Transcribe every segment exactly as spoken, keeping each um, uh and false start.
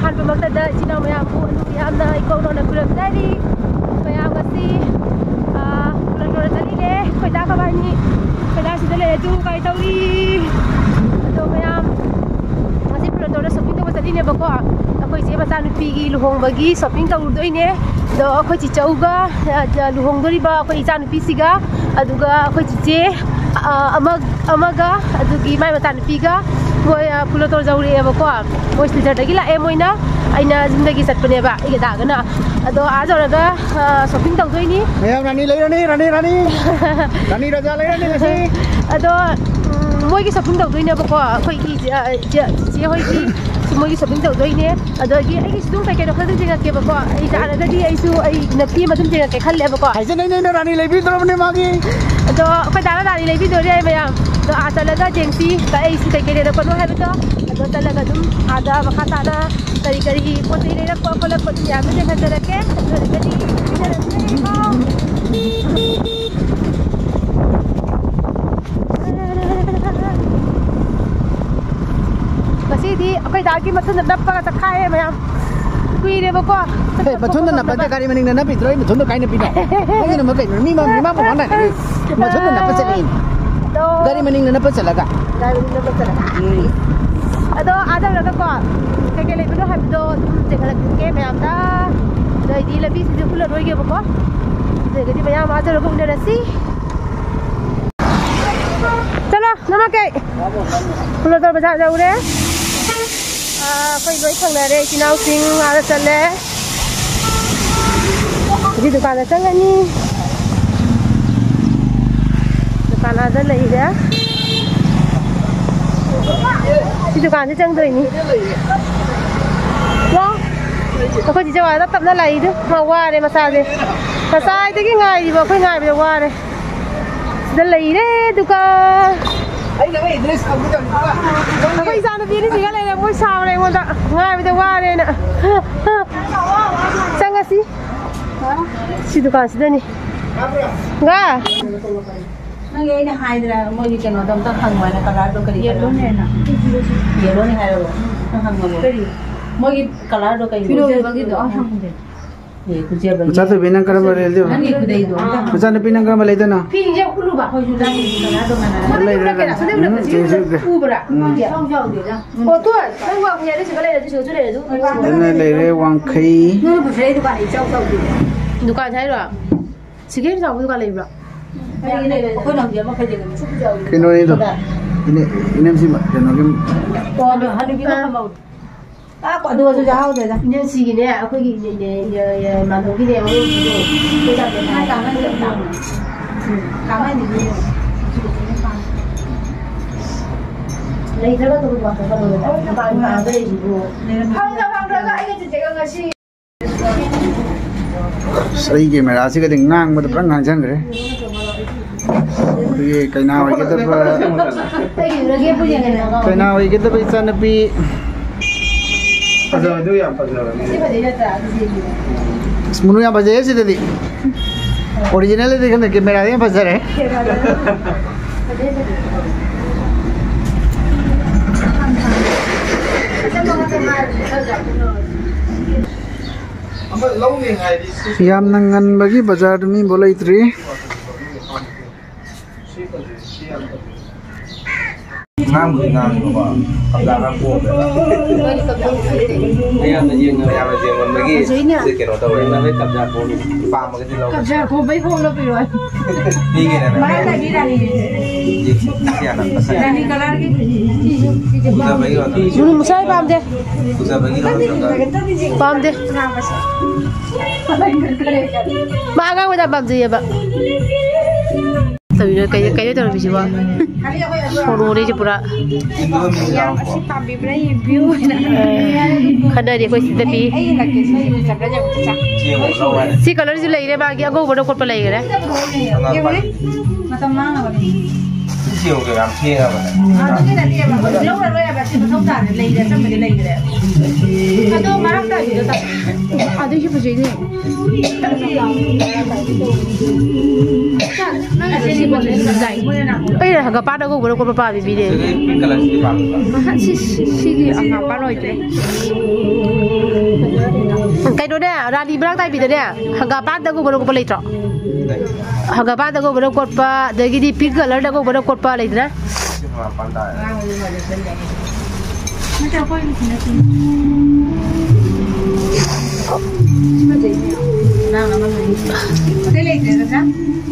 ꯑꯍꯥꯟꯕꯃꯛꯇꯗ ꯏꯆꯤꯟ ꯏꯅꯥꯎ ꯃꯌꯥꯝꯕꯨ ꯑꯗꯨꯝ ꯌꯥꯝꯅ ꯏꯀꯧ ꯅꯧꯅ ꯈꯨꯔꯨꯝꯖꯔꯤ꯫ ꯃꯌꯥꯝ ꯉꯁꯤ, ꯑ, ꯀꯨꯂꯇꯣꯔ ꯆꯠꯂꯤꯅꯦ꯫ ꯑꯩꯈꯣꯏ ꯗꯥ ꯀꯕꯥꯅꯤ, ꯑꯩꯈꯣꯏ ꯗꯥ ꯁꯤꯗ ꯂꯩ꯫ ꯑꯗꯨ ꯀꯥꯏ ꯇꯧꯔꯤ? ꯑꯗꯣ ꯃꯌꯥꯝ ꯉꯁꯤ ꯀꯨꯂꯇꯣꯔꯗ shopping ꯇꯧꯕ ꯆꯠꯂꯤꯅꯦꯕꯀꯣ꯫ ꯑꯩꯈꯣꯏ ꯆꯦ ꯃꯆꯥꯅꯨꯄꯤꯒꯤ ꯂꯨꯍꯣꯡꯕꯒꯤ shopping ꯇꯧꯔꯨꯗꯣꯏꯅꯦ꯫ ꯑꯗꯣ ꯑꯩꯈꯣꯏ ꯆꯤꯆꯧꯒ, ꯑ, ꯂꯨꯍꯣꯡꯗꯣꯔꯤꯕ ꯑꯩꯈꯣꯏ ꯏꯆꯥꯅꯨꯄꯤꯁꯤꯒ, ꯑꯗꯨꯒ ꯑꯩꯈꯣꯏ ꯆꯤꯆꯦ, ꯑ, ꯑꯃ ꯑꯃꯒ, ꯑꯗꯨꯒꯤ ꯃꯥꯏ ꯃꯆꯥꯅꯨꯄꯤꯒ ꯃꯣꯏ, ꯑ, ꯀꯨꯂꯇꯣꯔ ꯌꯧꯔꯛꯑꯦꯕꯀꯣ꯫ ꯃꯣꯏ ꯁꯤꯜꯆꯔꯗꯒꯤ ꯂꯥꯛꯑꯦ ꯃꯣꯏꯅ꯫ ꯑꯩꯅ ꯌꯨꯝꯗꯒꯤ ꯆꯠꯄꯅꯦꯕ ꯑꯩꯒ ꯗꯥꯒꯅ꯫ ꯑꯗꯣ ꯑꯥ ꯌꯧꯔꯒ, ꯑ, shopping ꯇꯧꯗꯣꯏꯅꯤ꯫ ꯃꯌꯥꯝ ꯔꯥꯅꯤ ꯂꯩꯔꯅꯤ, ꯔꯥꯅꯤ, ꯔꯥꯅꯤ꯫ ꯔꯥꯅꯤ ꯔꯥꯖꯥ ꯂꯩꯔꯅꯤ ꯉꯁꯤ꯫ ꯑꯗꯣ, ꯎꯝ, ꯃꯣꯏꯒꯤ shopping ꯇꯧꯗꯣꯏꯅꯦꯕꯀꯣ꯫ ꯑꯩꯈꯣꯏꯒꯤ ꯏꯆꯦ, ꯏꯆꯦ, ꯏꯆꯦ ꯍꯣꯏꯒꯤ ꯃꯣꯏꯒꯤ shopping ꯇꯧꯗꯣꯏꯅꯦ꯫ ꯑꯗꯒꯤ ꯑꯩꯒꯤꯁꯨ ꯑꯗꯨꯝ ꯀꯩ ꯀꯩꯅꯣ ꯈꯔ ꯑꯗꯨꯝ ꯌꯦꯡꯉꯛꯀꯦꯕꯀꯣ꯫ ꯑꯩ ꯇꯥꯔꯒꯗꯤ ꯑꯩꯁꯨ ꯑꯩ ꯅꯨꯄꯤ ꯑꯃ ꯑꯗꯨꯝ ꯌꯦꯡꯉꯛꯀꯦ ꯈꯜꯂꯦꯕꯀꯣ꯫ ꯍꯥꯏꯖꯅꯩꯅꯦ, ꯔꯥꯅꯤ ꯂꯩꯕꯤꯗ꯭ꯔꯕꯅꯦ ꯃꯥꯒꯤ꯫ ꯑꯗꯣ ꯑꯩꯈꯣꯏ ꯗꯥꯅ ꯔꯥꯅꯤ ꯂꯩꯕꯤꯗꯣꯔꯤ ꯍꯥꯏ ꯃꯌꯥꯝ꯫ ꯑꯗꯣ ꯑꯥ ꯆꯠꯂꯒ ꯌꯦꯡꯁꯤ, ꯑꯩꯁꯨ ꯀꯩꯀꯩ ꯂꯩꯔꯛꯄꯅꯣ ꯍꯥꯏꯕꯗꯣ꯫ ꯑꯗꯣ ꯆꯠꯂꯒ ꯑꯗꯨꯝ ꯑꯥꯗ ꯃꯈꯥ ꯇꯥꯅ ꯀꯔꯤ ꯀꯔꯤ ꯄꯣꯠ ꯆꯩ ꯂꯩꯔꯛꯄ ꯈꯣꯠꯂꯛꯄ ꯑꯗꯨ ꯃꯌꯥꯝꯗꯣ ꯌꯦꯡꯍꯟꯖꯔꯛꯀꯦ꯫ ꯑꯗꯨ ꯑꯣꯏꯔꯒꯗꯤ ꯆꯠꯃꯤꯟꯅꯔꯁꯦꯀꯣ꯫ ꯉꯁꯤꯗꯤ ꯑꯩꯈꯣꯏ ꯗꯥꯒꯤ ꯃꯊꯨꯟꯗ ꯅꯞꯄꯒ ꯆꯠꯈꯥꯏꯌꯦ ꯃꯌꯥꯝ꯫ ꯀꯨꯏꯔꯦꯕꯀꯣ꯫ ꯍꯦ, ꯃꯊꯨꯟꯗ ꯅꯞꯄꯁꯦ ꯒꯥꯔꯤ ꯃꯅꯤꯡꯗ ꯅꯞꯄꯤꯗ꯭ꯔꯣ? ꯑꯩ ꯃꯊꯨꯟꯗ ꯀꯥꯏ ꯅꯞꯄꯤꯅꯣ? ꯅꯪꯒꯤ ꯅꯝꯕꯔ ꯀꯩꯅꯣ? ꯃꯤ ꯃꯥ-, ꯃꯤ ꯃꯥ ꯄꯨꯡꯉꯥꯡ ꯉꯥꯡꯅꯔꯤ꯫ ꯃꯊꯨꯟꯗ ꯅꯞꯄ ꯆꯠꯂꯤ꯫ ꯑꯗꯣ ꯒꯥꯔꯤ ꯃꯅꯤꯡꯗ ꯅꯞꯄ ꯆꯠꯂꯒ꯫ ꯒꯥꯔꯤ ꯃꯅꯤꯡꯗ ꯅꯞꯄ ꯆꯠꯂꯒ꯫ ꯎꯝ꯫ ꯑꯗꯣ ꯑꯥ ꯌꯧꯔꯒꯀꯣ, ꯀꯩꯀꯩ ꯂꯩꯕꯅꯣ ꯍꯥꯏꯕꯗꯣ ꯑꯗꯨꯝ ꯆꯦꯟꯈꯠꯂꯛꯀꯦ ꯃꯌꯥꯝꯗ꯫ ꯑꯗꯣ ꯑꯩꯗꯤ ꯂꯝꯕꯤꯁꯤꯗꯤ ꯎꯠꯂꯔꯣꯏꯒꯦꯕꯀꯣ꯫ ꯑꯗꯨ ꯑꯣꯏꯔꯒꯗꯤ ꯃꯌꯥꯝ ꯑꯥ ꯌꯧꯔꯒ ꯎꯅꯔꯁꯤ꯫ ꯆꯠꯂꯣ, ꯅꯃꯥ ꯀꯩ? ꯀꯨꯂꯇꯣꯔ ꯕꯖꯥꯔ ꯌꯧꯔꯦ꯫ ꯑꯥ, ꯑꯩꯈꯣꯏ ꯂꯣꯏ ꯊꯪꯅꯔꯦ, ꯏꯆꯤꯟ ꯏꯅꯥꯎꯁꯤꯡ ꯑꯥꯗ ꯆꯠꯂꯦ꯫ ꯍꯧꯖꯤꯛ ꯗꯨꯀꯥꯟꯗ ꯆꯪꯉꯅꯤ꯫ ꯗꯨꯀꯥꯟ ꯑꯥꯗ ꯂꯩꯔꯦ꯫ ꯁꯤ ꯗꯨꯀꯥꯟꯁꯤ ꯆꯪꯗꯣꯏꯅꯤ꯫ ꯂꯥꯎ꯫ ꯑꯩꯈꯣꯏ ꯆꯤꯆꯦ ꯋꯥꯗ ꯇꯞꯅ ꯂꯥꯛꯏꯗꯨ꯫ ꯃꯥ ꯋꯥꯔꯦ ꯃꯁꯥꯁꯦ꯫ ꯉꯁꯥꯏꯗꯒꯤ ꯉꯥꯏꯔꯤꯕ, ꯑꯩꯈꯣꯏ ꯉꯥꯏꯕꯗ ꯋꯥꯔꯦ꯫ ꯁꯤꯗ ꯂꯩꯔꯦ ꯗꯨꯀꯥꯟ꯫ ꯑꯩꯈꯣꯏ ꯏꯆꯥꯅꯨꯄꯤ ꯑꯅꯤꯁꯤꯒ ꯂꯩꯔꯦ, ꯃꯣꯏ ꯁꯥꯎꯔꯦ ꯑꯩꯉꯣꯟꯗ, ꯉꯥꯏꯕꯗ ꯋꯥꯔꯦꯅ꯫ ꯆꯪꯉꯁꯤ꯫ ꯁꯤ ꯗꯨꯀꯥꯟꯁꯤꯗꯅꯤ꯫ ꯉꯥ꯫ ꯅꯪꯒꯤ ꯑꯩꯅ ꯍꯥꯏꯗ꯭ꯔꯥ, ꯃꯣꯏꯒꯤ ꯀꯩꯅꯣꯗꯣ ꯑꯝꯇ ꯍꯪꯉꯣ ꯍꯥꯏꯅ, ꯀꯂꯔꯗꯣ ꯀꯔꯤ ꯀꯂꯔ? ꯌꯦꯜꯂꯣꯅꯦꯅ꯫ ꯌꯦꯜꯂꯣꯅꯦ ꯍꯥꯏꯔꯕꯣ? ꯅꯪ ꯍꯪꯉꯕꯣ? ꯀꯔꯤ? ꯃꯣꯏꯒꯤ ꯀꯂꯔꯗꯣ ꯀꯩꯅꯣ? ꯐꯤꯔꯣꯜ ꯌꯣꯟꯕꯒꯤꯗꯣ, ꯑꯥ, ꯍꯪꯗꯦ꯫ ꯑꯦ, ꯀꯨꯆꯦꯕ꯫ ꯃꯆꯥꯅꯨꯄꯤ, ꯅꯪ ꯀꯔꯝꯕ ꯂꯩꯗꯣꯏꯕ? ꯅꯪꯒꯤ ꯈꯨꯗꯩꯗꯣ ꯑꯝꯇ꯫ ꯃꯆꯥꯅꯨꯄꯤ, ꯅꯪ ꯀꯔꯝꯕ ꯂꯩꯗꯣꯏꯅꯣ? ꯐꯤꯁꯦ ꯎꯠꯂꯨꯕ꯫ ꯑꯩꯈꯣꯏꯁꯨ ꯅꯪꯒꯤ ꯀꯂꯔꯗꯣ ꯃꯥꯟꯅꯔꯦ꯫ ꯂꯩꯔꯦ, ꯂꯩꯔꯦ꯫ ꯁꯣꯝꯗ ꯎꯠꯂꯛꯀꯦ, ꯁꯣꯝꯗ ꯎꯠꯂꯛꯀꯦ꯫ ꯎꯕ꯭ꯔꯥ? ꯎꯝ꯫ ꯌꯥꯎꯁꯨ ꯌꯥꯎꯗꯦꯗ꯫ ꯑꯣ, ꯇꯣ, ꯅꯪ ꯋꯥꯡꯈꯩ ꯍꯥꯏꯔ ꯁꯤꯒ ꯂꯩꯔꯦ, ꯑꯗꯨ ꯁꯤꯒꯁꯨ ꯂꯩꯔꯦ, ꯑꯗꯨ꯫ ꯑꯗꯨꯅ ꯂꯩꯔꯦ, ꯋꯥꯡꯈꯩ꯫ ꯅꯣꯏꯅ ꯄꯨꯁꯤꯜꯂꯛꯏ ꯗꯨꯀꯥꯟ ꯏꯆꯥꯎ ꯆꯥꯎꯗꯦ꯫ ꯗꯨꯀꯥꯟ ꯍꯥꯏꯔꯣ? ꯁꯤꯒꯤ ꯍꯦꯟꯅ ꯆꯥꯎꯕ ꯗꯨꯀꯥꯟ ꯂꯩꯕ꯭ꯔꯣ? ꯑꯩꯈꯣꯏꯅ ꯍꯧꯖꯤꯛ ꯑꯃ ꯈꯥꯏꯖꯤꯜꯂꯦ꯫ ꯀꯩꯅꯣꯅꯤꯗꯣ꯫ ꯏꯅꯦ, ꯏꯅꯦꯝꯁꯤ ꯀꯩꯅꯣꯒꯤ꯫ ꯑꯣ, ꯑꯗꯣ ꯍꯅꯨꯕꯤ ꯑꯥ꯫ ꯐꯝꯍꯧꯔꯦ꯫ ꯑꯥ, ꯑꯗꯨ ꯑꯗꯨ ꯆꯥꯍꯧꯗꯦꯗ꯫ ꯏꯅꯦꯝꯁꯤꯒꯤꯅꯦ, ꯑꯩꯈꯣꯏꯒꯤ ꯏꯅꯦ, ꯏꯅꯦ, ꯏꯅꯦ, ꯏꯅꯦ ꯃꯥꯙꯧꯒꯤꯅꯦ, ꯑꯉꯧꯕꯤꯗꯣ꯫ ꯑꯩꯈꯣꯏ ꯆꯥꯛ ꯆꯥꯅ ꯆꯠꯄ꯫ ꯎꯝ, ꯀꯥꯃꯥꯏꯅꯤꯗꯨꯅꯦ꯫ ꯂꯩꯇ꯭ꯔꯒ ꯑꯇꯣꯞꯄ ꯗꯨꯀꯥꯟ ꯆꯠꯄ ꯂꯣꯏꯔꯦ꯫ ꯗꯨꯀꯥꯟ ꯃꯥꯡꯗ ꯂꯩꯔꯤꯕꯨ꯫ ꯐꯪꯗ꯭ꯔ ꯐꯪꯗ꯭ꯔꯒ ꯑꯩꯒ ꯆꯤꯆꯦꯒ ꯉꯁꯤ ꯑꯁ, ꯑꯩ ꯀꯦꯃꯦꯔꯥꯁꯤꯒꯗꯤ ꯉꯥꯡꯕꯗ ꯄꯨꯔꯥ ꯉꯥꯡꯁꯤꯟꯈ꯭ꯔꯦ꯫ ꯑꯩꯈꯣꯏꯒꯤ ꯀꯩꯅꯥ ꯑꯣꯏꯒꯗꯕ, ꯀꯩꯅꯥ ꯑꯣꯏꯒꯗꯕ ꯏꯆꯥꯅꯨꯄꯤ꯫ ꯐꯖꯕꯗꯨ ꯌꯥꯝ ꯐꯖꯕꯅꯤ꯫ ꯑꯁ, ꯃꯨꯅꯨ ꯌꯥꯝ ꯐꯖꯩꯌꯦ ꯁꯤꯗꯗꯤ꯫ ꯑꯣꯔꯤꯖꯤꯅꯦꯜꯗꯗꯤ ꯈꯪꯗꯦ, ꯀꯦꯃꯦꯔꯥꯗ ꯌꯥꯝ ꯐꯖꯔꯦ꯫ ꯌꯥꯝꯅ ꯉꯟꯕꯒꯤ ꯕꯖꯥꯔꯗ ꯃꯤꯕꯨ ꯂꯩꯇ꯭ꯔꯤ꯫ ꯉꯥꯡꯕꯨꯗꯤ ꯉꯥꯡꯉꯦꯕꯀꯣ, ꯀꯝꯂꯥ ꯈꯔ ꯄꯣꯝꯃꯦꯕ꯫ ꯃꯌꯥꯝꯅ ꯌꯦꯡꯅꯕ꯫ ꯃꯌꯥꯝꯅ ꯌꯦꯡꯃꯟꯕꯒꯤ ꯐꯖꯩꯅꯦ꯫ ꯁꯤ ꯀꯩꯅꯣ ꯇꯧꯋꯦ꯫ ꯌꯦꯡꯅꯕꯩ ꯀꯝꯂꯥ ꯄꯣꯝꯃꯤ꯫ ꯄꯥꯝꯃꯒꯗꯤ ꯂꯧꯔꯣ꯫ ꯀꯝꯂꯥ ꯄꯣꯝꯕꯩ ꯍꯣꯡꯅ ꯄꯤꯔꯣ꯫ ꯄꯤꯒꯦꯅꯦ꯫ ꯃꯔꯥꯡ ꯀꯥꯏꯕꯤꯔꯥꯅꯤ꯫ ꯌꯦꯡꯁꯤ, ꯁꯤ ꯍꯥꯟꯅ ꯃꯁꯥ꯫ ꯔꯥꯅꯤ ꯀꯂꯔꯒꯤ꯫ ꯎꯖꯕꯒꯤ ꯋꯥꯅꯤ꯫ ꯃꯨꯅꯨ ꯃꯁꯥ ꯄꯥꯝꯗꯦ꯫ ꯎꯖꯕꯒꯤ ꯋꯥꯅꯤ꯫ ꯄꯥꯝꯗꯦ꯫ ꯃꯥ ꯑꯉꯥꯡꯕꯗ ꯄꯥꯝꯖꯩꯌꯦꯕ꯫ ꯇꯧꯔꯤꯅꯣ? ꯀꯩ-, ꯀꯩꯅꯣ ꯇꯧꯔꯝꯃꯤꯁꯤꯕꯣ? ꯁꯣꯔꯣꯅꯦꯁꯦ ꯄꯨꯔꯥ꯫ ꯌꯥꯝ ꯑꯁꯤ ꯄꯥꯝꯕꯤꯕ꯭ꯔꯥ ꯌꯦꯡꯕꯤꯌꯨ꯫ ꯑꯦ, ꯈꯟꯅꯔꯤ ꯑꯩꯈꯣꯏ ꯁꯤꯗ ꯄꯤ꯫ ꯑꯩꯒꯤ ꯂꯛꯀꯦꯁ ꯂꯩꯕ ꯆꯠꯄ꯭ꯔꯥ ꯌꯦꯡꯉꯨ, ꯆꯥ꯫ ꯁꯤ ꯀꯂꯔꯁꯤ ꯂꯩꯔꯦ, ꯃꯥꯒꯤ ꯑꯉꯧꯕꯗ ꯈꯣꯠꯄ ꯂꯩꯈꯔꯦ꯫ ꯌꯦꯡꯉꯨꯅꯦ, ꯃꯇꯝ ꯃꯥꯡꯅꯕꯅꯦ꯫ ꯁꯤ ꯌꯦꯡꯉꯨ, ꯌꯥꯝ ꯊꯦꯡꯉꯕꯅꯦ꯫ ꯑꯗꯨꯒꯤ ꯅꯠꯇꯦꯕ, ꯍꯧꯖꯤꯛ ꯂꯧꯔꯔꯣꯏ ꯍꯥꯏꯕ, ꯑꯁꯤ ꯃꯊꯧ ꯇꯥꯔꯦ, ꯂꯩꯔꯦ, ꯑꯆꯝꯕꯗꯤ ꯂꯩꯈ꯭ꯔꯦ꯫ ꯑꯗꯣ ꯃꯔꯛꯇ ꯑꯗꯨꯗ ꯇꯥ-, ꯑꯗꯨꯏꯁꯨ ꯐꯖꯩꯅꯦ꯫ ꯑꯩꯅ ꯍꯪꯒꯄꯥꯟ ꯑꯉꯧꯕꯅ ꯀꯣꯠꯄ ꯄꯥꯝꯃꯤ ꯃꯤꯅꯦ꯫ ꯁꯤꯒꯤ pink colour ꯁꯤꯗꯤ ꯄꯥꯝꯗꯕ꯫ ꯑꯍ, ꯁꯤ, ꯁꯤ, ꯁꯤꯗꯤ ꯍꯪꯒꯄꯥꯟ ꯑꯣꯏꯗ꯭ꯔꯦ꯫ ꯀꯩꯅꯣꯅꯦ, ꯔꯥꯅꯤ ꯃꯔꯥꯛ ꯇꯥꯏꯕꯤꯗꯅꯦ, ꯍꯪꯒꯥꯄꯥꯟꯗ ꯑꯉꯧꯕꯅ ꯀꯣꯠꯄ ꯂꯩꯇ꯭ꯔꯣ? ꯍꯪꯒꯥꯄꯥꯟꯗ ꯑꯉꯧꯕꯅ ꯀꯣꯠꯄ, ꯑꯗꯒꯤꯗꯤ pink colourꯗ ꯑꯉꯧꯕꯅ ꯀꯣꯠꯄ ꯂꯩꯗꯅ?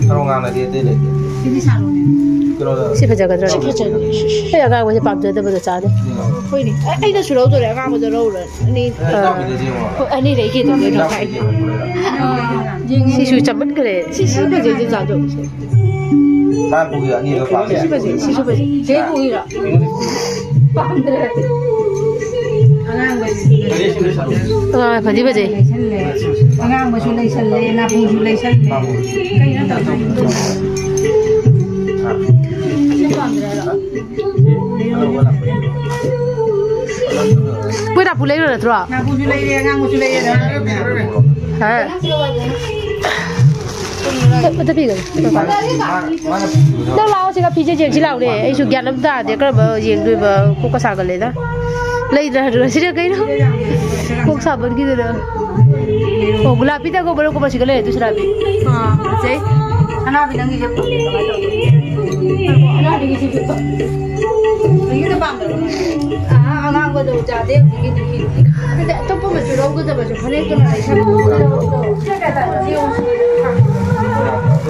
ꯊꯔꯣ ꯉꯥꯡꯅꯗꯤ ꯑꯇꯩ ꯂꯩꯇꯦ꯫ ꯀꯩꯅꯣꯗ ꯁꯤ ꯐꯖꯒꯗ꯭ꯔꯥ? ꯁꯤ ꯐꯖꯅꯤ꯫ ꯑꯩ ꯑꯉꯥꯡꯕꯁꯦ ꯄꯥꯝꯖꯗꯕꯗꯣ ꯆꯥꯗꯦ꯫ ꯍꯣꯏꯅꯦ꯫ ꯑꯩ-, ꯑꯩꯅꯁꯨ ꯂꯧꯗꯣꯔꯦ, ꯑꯉꯥꯡꯕꯗꯣ ꯂꯧꯔꯅꯤ꯫ ꯑꯅꯤ, ꯑꯦ, ꯏꯅꯥꯎꯄꯤꯗꯁꯨ ꯌꯦꯡꯉꯣ꯫ ꯍꯣꯏ, ꯑꯅꯤꯗ ꯑꯩ ꯀꯩꯗꯧꯗꯣꯏꯅꯣ ꯏꯅꯥꯎꯄꯤꯗ ꯍꯥꯏ꯫ ꯌꯦꯡꯉꯣ꯫ ꯁꯤꯁꯨ ꯆꯃꯟꯈ꯭ꯔꯦ꯫ ꯁꯤ, ꯁꯤ ꯐꯖꯩ, ꯁꯤ ꯆꯥꯗꯣ꯫ ꯃꯥ ꯄꯨꯈꯤ ꯑꯅꯤꯗꯣ ꯄꯥꯝꯃꯦ꯫ ꯁꯤꯁꯨ ꯐꯖꯩ, ꯁꯤꯁꯨ ꯐꯖꯩ꯫ ꯆꯦ ꯄꯨꯈꯤꯔꯣ? ꯄꯥꯝꯗ꯭ꯔꯦ꯫ ꯑꯉꯥꯡꯕꯁꯤ꯫ ꯑꯉꯥꯡ ꯐꯗꯤ ꯐꯖꯩ꯫ ꯂꯩꯁꯜꯂꯦ꯫ ꯑꯉꯥꯡꯕꯁꯨ ꯂꯩꯁꯜꯂꯦ, ꯅꯥꯄꯨꯁꯨ ꯂꯩꯁꯜꯂꯦ꯫ ꯀꯩꯅꯣ ꯇꯧꯗꯣꯏꯁꯤꯕꯣ? ꯁꯤ ꯄꯥꯝꯗ꯭ꯔꯦ ꯍꯥꯏꯔꯣ? ꯃꯣꯏ ꯅꯥꯄꯨ ꯂꯩꯔꯨ ꯅꯠꯇ꯭ꯔꯣ? ꯅꯥꯄꯨꯁꯨ ꯂꯩꯔꯦ, ꯑꯉꯥꯡꯕꯁꯨ ꯂꯩꯔꯦ꯫ ꯍꯥ? ꯑꯝꯇ ꯄꯤꯒꯅꯨ꯫ ꯅꯪ ꯂꯥꯛꯑꯣ ꯁꯤꯒ ꯐꯤꯁꯦ ꯌꯦꯡꯁꯤ ꯂꯥꯛꯑꯣꯅꯦ꯫ ꯑꯩꯁꯨ ꯒ꯭ꯌꯥꯟ ꯑꯃ ꯇꯥꯗꯦ ꯀꯔꯝꯕ ꯌꯦꯡꯗꯣꯏꯕ꯫ ꯀꯣꯛꯀ ꯁꯥꯒꯠꯂꯦꯗ꯫ ꯂꯩꯗ꯭ꯔꯥ ꯍꯥꯏꯔꯒ ꯁꯤꯅ ꯀꯩꯅꯣ? ꯀꯣꯛ ꯁꯥꯕꯟꯈꯤꯗꯅ꯫ ꯑꯣ, ꯒꯨꯂꯥꯞ ꯄꯤꯗꯒꯣ ꯕꯔꯣ ꯀꯣꯕꯔꯁꯤꯒ ꯂꯩꯔꯦ ꯑꯗꯨꯁꯨ ꯔꯥꯕꯤ꯫ ꯑꯥ, ꯐꯖꯩ꯫ ꯑꯅꯥꯕꯤ ꯅꯪꯒꯤꯁꯦ ꯐꯪꯉꯦ, ꯀꯃꯥꯏꯅ ꯇꯧꯅꯤ? ꯑꯅꯥꯕꯤꯒꯤꯁꯦ ꯄꯤꯔꯛꯑꯣ꯫ ꯑꯩꯒꯤꯗ ꯄꯥꯝꯗꯕ ꯃꯥꯜꯂꯦ꯫ ꯑꯥ, ꯑꯉꯥꯡꯕꯗꯣ ꯆꯥꯗꯦ ꯍꯧꯖꯤꯛꯀꯤꯗꯨꯗꯤ꯫ ꯅꯠꯇꯦ, ꯑꯇꯣꯞꯄ ꯃꯆꯨ ꯂꯧꯒꯗꯕꯁꯨ ꯐꯅꯦꯛꯇꯨꯅ ꯂꯩꯁꯜꯂꯣ꯫ ꯁꯤ ꯀꯩ ꯍꯥꯏꯇꯥꯔꯦ? ꯁꯤ ꯑꯣꯏꯁꯨ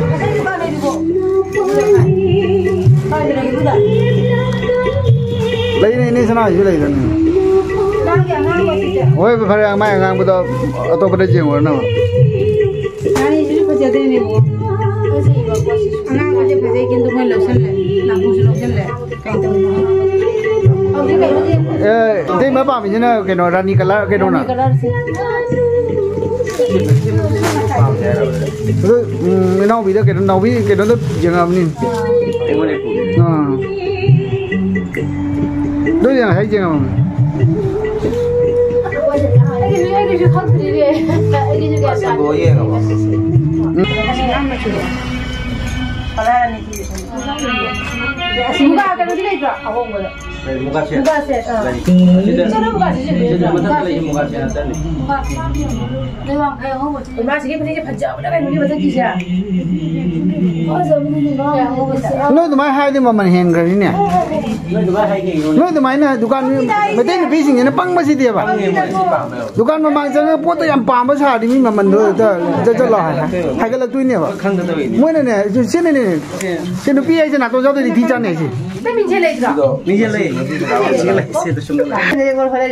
ꯐꯖꯩ, ꯄꯥꯝꯃꯦ ꯑꯗꯨꯕꯨ꯫ ꯂꯩꯅꯤ, ꯏꯅꯦ ꯁꯅꯥꯒꯤꯁꯨ ꯂꯩꯗꯅ꯫ ꯍꯣꯏ, ꯐꯔꯦ, ꯃꯥꯏ ꯑꯉꯥꯡꯕꯗꯣ ꯑꯇꯣꯞꯄꯗ ꯌꯦꯡꯉꯨꯔꯅꯕ꯫ ꯔꯥꯅꯤꯁꯤꯁꯨ ꯐꯖꯗꯣꯏꯅꯦꯕꯀꯣ꯫ ꯐꯖꯩꯕꯀꯣ ꯁꯤꯁꯨ꯫ ꯑꯉꯥꯡꯕꯁꯦ ꯐꯖꯩ, ꯀꯦꯟꯗ꯭ꯔꯣ ꯃꯣꯏ ꯂꯧꯁꯜꯂꯦ꯫ ꯅꯥꯄꯨꯁꯨ ꯂꯧꯁꯜꯂꯦ꯫ ꯀꯩ ꯇꯧꯔꯤꯅꯣ? ꯍꯧꯖꯤꯛ ꯀꯩꯅꯣꯗꯤ ꯑꯦ, ꯏꯇꯩꯃ ꯄꯥꯝꯃꯤꯁꯤꯅ ꯀꯩꯅꯣ, ꯔꯥꯅꯤ colour ꯀꯩꯅꯣꯅ? ꯔꯥꯅꯤ colourꯁꯦ꯫ ꯑꯗꯨ, ꯎꯝ, ꯏꯅꯥꯎꯕꯤꯗ ꯀꯩꯅꯣ, ꯅꯥꯎꯕꯤ ꯀꯩꯅꯣꯗ ꯌꯦꯡꯉꯛꯑꯕꯅꯤ꯫ ꯑꯥ꯫ ꯑꯗꯨ ꯌꯦꯡꯉ-, ꯍꯦꯛ ꯌꯦꯡꯉꯛꯑꯕꯅꯤ꯫ ꯑꯩꯒꯤꯁꯨ, ꯑꯩꯒꯤꯁꯨ ꯈꯪꯗ꯭ꯔꯤꯅꯦ꯫ ꯑꯩꯒꯤꯁꯨ ꯒ꯭ꯌꯥꯟ ꯇꯥꯗꯦ꯫ ꯁꯦꯡꯗꯣꯛꯑ ꯌꯦꯡꯉꯕ? ꯎꯝ꯫ ꯑꯁꯤ ꯑꯉꯥꯡ ꯃꯆꯨꯗꯣ꯫ ꯀꯂꯔ ꯑꯅꯤ ꯄꯤꯔꯦ꯫ ꯑꯁꯤ ꯃꯨꯒꯥ ꯀꯩꯅꯣꯗꯤ ꯂꯩꯇ꯭ꯔꯣ? ꯑꯍꯣꯡꯕꯗ꯫ ꯂꯩ, ꯃꯨꯒꯥ ꯁꯦꯠ꯫ ꯃꯨꯒꯥ ꯁꯦꯠ, ꯑꯥ꯫ ꯂꯩ꯫ ꯁꯤꯗ, ꯆꯠꯂꯣ, ꯃꯨꯒꯥ ꯁꯦꯠ ꯁꯤꯗ ꯂꯩꯇ꯭ꯔꯣ? ꯃꯊꯛꯇ ꯂꯩꯁꯦ ꯃꯨꯒꯥ ꯁꯦꯠ ꯉꯥꯛꯇꯅꯤ꯫ ꯃꯨꯒꯥ꯫ ꯂꯩ ꯋꯥꯡꯈꯩ ꯑꯍꯣꯡꯕꯁꯤ꯫ ꯏꯃꯥꯁꯤꯒꯤ ꯐꯅꯦꯛꯁꯦ ꯐꯖꯕꯅ ꯀꯩꯅꯣꯒꯤ ꯃꯊꯛꯀꯤꯁꯦ꯫ ꯐꯖꯕꯅꯤꯅꯦ, ꯏꯃꯥ꯫ ꯅꯣꯏ ꯑꯗꯨꯃꯥꯏꯅ ꯍꯥꯏꯔꯗꯤ ꯃꯃꯜ ꯍꯦꯟꯈ꯭ꯔꯅꯤꯅꯦ꯫ ꯅꯣꯏ ꯑꯗꯨꯃꯥꯏꯅ ꯍꯥꯏꯒꯦ, ꯌꯦꯡꯉꯣ꯫ ꯅꯣꯏ ꯑꯗꯨꯃꯥꯏꯅ ꯗꯨꯀꯥꯟ, ꯃꯩꯇꯩ ꯅꯨꯄꯤꯁꯤꯡꯁꯤꯅ ꯄꯪꯕꯁꯤꯗꯤꯕ꯫ ꯄꯪꯉꯦ, ꯃꯣꯏ ꯁꯤ ꯄꯥꯝꯃꯦꯕ꯫ ꯗꯨꯀꯥꯟ ꯃꯃꯥꯡ ꯆꯪꯉꯒ ꯄꯣꯠꯇꯣ ꯌꯥꯝ ꯄꯥꯝꯕ ꯁꯥꯔꯗꯤ ꯃꯤ ꯃꯃꯟꯗꯣ ꯍꯦꯛꯇ ꯖꯠ ꯖꯠ ꯂꯥꯎ ꯍꯥꯏ-, ꯍꯥꯏꯒꯠꯂꯛꯇꯣꯏꯅꯦꯕ꯫ ꯈꯪꯗ ꯇꯧꯔꯤꯅꯦ꯫ ꯃꯣꯏꯅꯅꯦ, ꯁꯤꯅꯅꯦ, ꯁꯤ ꯅꯨꯄꯤ ꯍꯥꯏꯁꯦ ꯅꯥꯇꯣꯟ ꯆꯥꯎꯗꯣꯏꯗꯤ ꯊꯤ ꯆꯥꯅꯤ ꯍꯥꯏꯁꯦ꯫ ꯅꯪ ꯃꯤꯡꯁꯦ ꯂꯩꯇ꯭ꯔꯣ? ꯃꯤꯡꯁꯦ ꯂꯩ꯫ ꯁꯤꯒ ꯂꯩ꯫ ꯁꯤꯒ ꯂꯩ꯫ ꯁꯤꯗ ꯁꯨꯝ ꯂꯩ꯫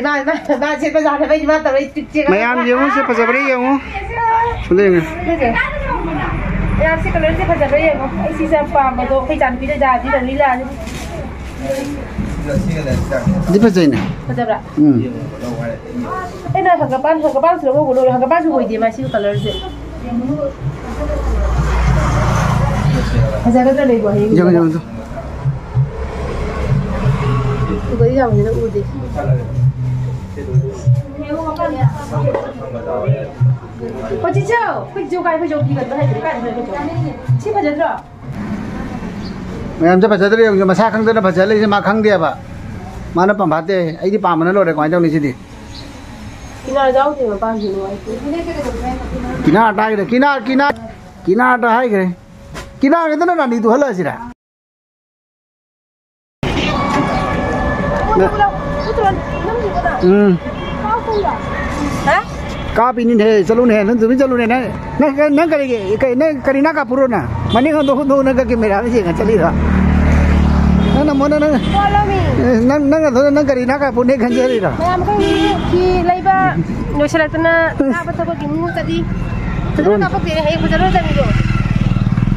ꯃꯥ, ꯃꯥ, ꯃꯥ ꯁꯦꯠꯄ ꯌꯥꯗꯕꯩꯅꯤ ꯃꯥ ꯇꯧꯔꯛꯏ ꯇ꯭ꯔꯤꯛꯁꯦ꯫ ꯃꯌꯥꯝ ꯌꯦꯡꯉꯨ, ꯁꯤ ꯐꯖꯕ꯭ꯔꯥ ꯌꯦꯡꯉꯨ꯫ ꯁꯣꯝꯗ ꯌꯦꯡꯉꯨ꯫ ꯁꯤꯁꯦ꯫ ꯃꯌꯥꯝ ꯁꯤ ꯀꯂꯔꯁꯦ ꯐꯖꯕ꯭ꯔꯥ ꯌꯦꯡꯉꯣ꯫ ꯑꯩ ꯁꯤꯁꯦ ꯌꯥꯝ ꯄꯥꯝꯕꯗꯣ ꯑꯩꯈꯣꯏ ꯏꯆꯥꯅꯨꯄꯤꯗ ꯌꯥꯗꯤ ꯇꯧꯅꯤ ꯂꯥꯛꯑꯅꯤ꯫ ꯑꯗꯨ ꯐꯖꯩꯅꯦ꯫ ꯐꯖꯕ꯭ꯔꯥ? ꯎꯝ꯫ ꯑꯩꯅ ꯍꯪꯒꯄꯥꯟ, ꯍꯪꯒꯄꯥꯟꯁꯨ ꯂꯧꯍꯧꯕ ꯂꯣꯏꯔꯦ꯫ ꯍꯪꯒꯄꯥꯟꯁꯨ ꯑꯣꯏꯗꯦ ꯃꯥ ꯁꯤꯒꯤ ꯀꯂꯔꯁꯦ꯫ ꯐꯖꯒꯗ꯭ꯔꯥ ꯂꯩꯕꯣ ꯍꯌꯦꯡ? ꯌꯦꯡꯉꯣ, ꯌꯦꯡꯉꯣ, ꯌꯦꯡꯉꯣ꯫ ꯎꯕꯗꯤ ꯌꯥꯝ ꯐꯖꯅ ꯎꯗꯦ꯫ ꯑꯣ, ꯆꯤꯆꯦ, ꯑꯩꯈꯣꯏ ꯆꯤꯆꯦ ꯀꯥꯏ, ꯑꯩꯈꯣꯏ ꯆꯤꯆꯦ ꯐꯤ ꯀꯩꯅꯣ ꯍꯥꯏꯗ꯭ꯔꯗꯤ ꯀꯥꯏꯗ ꯂꯩ, ꯑꯩꯈꯣꯏ ꯆꯤꯆꯦ? ꯁꯤ ꯐꯖꯗ꯭ꯔꯣ? ꯃꯌꯥꯝꯁꯦ ꯐꯖꯗ꯭ꯔꯦ ꯌꯦꯡꯉꯨ, ꯃꯁꯥ ꯈꯪꯗꯅ ꯐꯖ ꯂꯩꯁꯦ ꯃꯥ ꯈꯪꯗꯦꯕ꯫ ꯃꯥꯅ ꯄꯥꯝꯐꯥꯠꯇꯦ, ꯑꯩꯗꯤ ꯄꯥꯝꯕꯅ ꯂꯣꯏꯔꯦ, ꯀꯃꯥꯏꯅ ꯇꯧꯅꯤ ꯁꯤꯗꯤ? ꯀꯤꯅꯥꯔ ꯌꯥꯎꯗꯦ ꯃꯄꯥꯟꯁꯤ ꯅꯨꯡꯉꯥꯏꯇꯦ꯫ ꯀꯤꯅꯥꯔ ꯇꯥꯈ꯭ꯔꯦ, ꯀꯤꯅꯥꯔ, ꯀꯤꯅꯥꯔ, ꯀꯤꯅꯥꯔꯗ ꯍꯥꯏꯈ꯭ꯔꯦ꯫ ꯀꯤꯅꯥꯔꯒꯗꯅ ꯔꯥꯅꯤꯗꯨ ꯍꯜꯂꯛꯑꯁꯤꯔꯥ? ꯎꯝ꯫ ꯍꯥ? ꯀꯥꯞꯄꯤꯅꯤꯅꯦ, ꯆꯠꯂꯨꯅꯦ, ꯅꯪ ꯇꯨꯃꯤꯟ ꯆꯠꯂꯨꯅꯦ, ꯅꯪ, ꯅꯪ, ꯅꯪ ꯀꯔꯤꯒꯤ, ꯀꯩ, ꯅꯪ ꯀꯔꯤ ꯅꯥ ꯀꯥꯞꯄꯨꯔꯣ ꯅꯪ? ꯃꯅꯤꯡ ꯍꯟꯗꯣꯛ, ꯍꯟꯗꯣꯛ, ꯅꯪ ꯀꯥ ꯀꯦꯃꯦꯔꯥꯗ ꯌꯦꯡꯉ ꯆꯠꯂꯤꯔꯣ? ꯅꯪꯅ ꯃꯣ-, ꯅꯪ, ꯅꯪ, Follow me. ꯑꯦ, ꯅꯪ, ꯅꯪ ꯑꯗꯨꯗ ꯅꯪ ꯀꯔꯤ ꯅꯥ ꯀꯥꯞꯄꯨꯅꯦ ꯈꯟꯖꯔꯤꯔꯣ? ꯃꯌꯥꯝ ꯑꯩꯈꯣꯏ ꯐꯤ ꯂꯩꯕ ꯂꯣꯏꯁꯤꯜꯂꯛꯇꯅ ꯀꯥꯞꯄ ꯊꯕꯛꯀꯤ ꯃꯨ ꯆꯠꯂꯤ꯫ ꯐꯖꯅ ꯀꯥꯞꯄꯛꯇꯦꯅꯦ, ꯍꯌꯦꯡ ꯐꯖꯅ ꯆꯠꯂꯤꯗꯣ꯫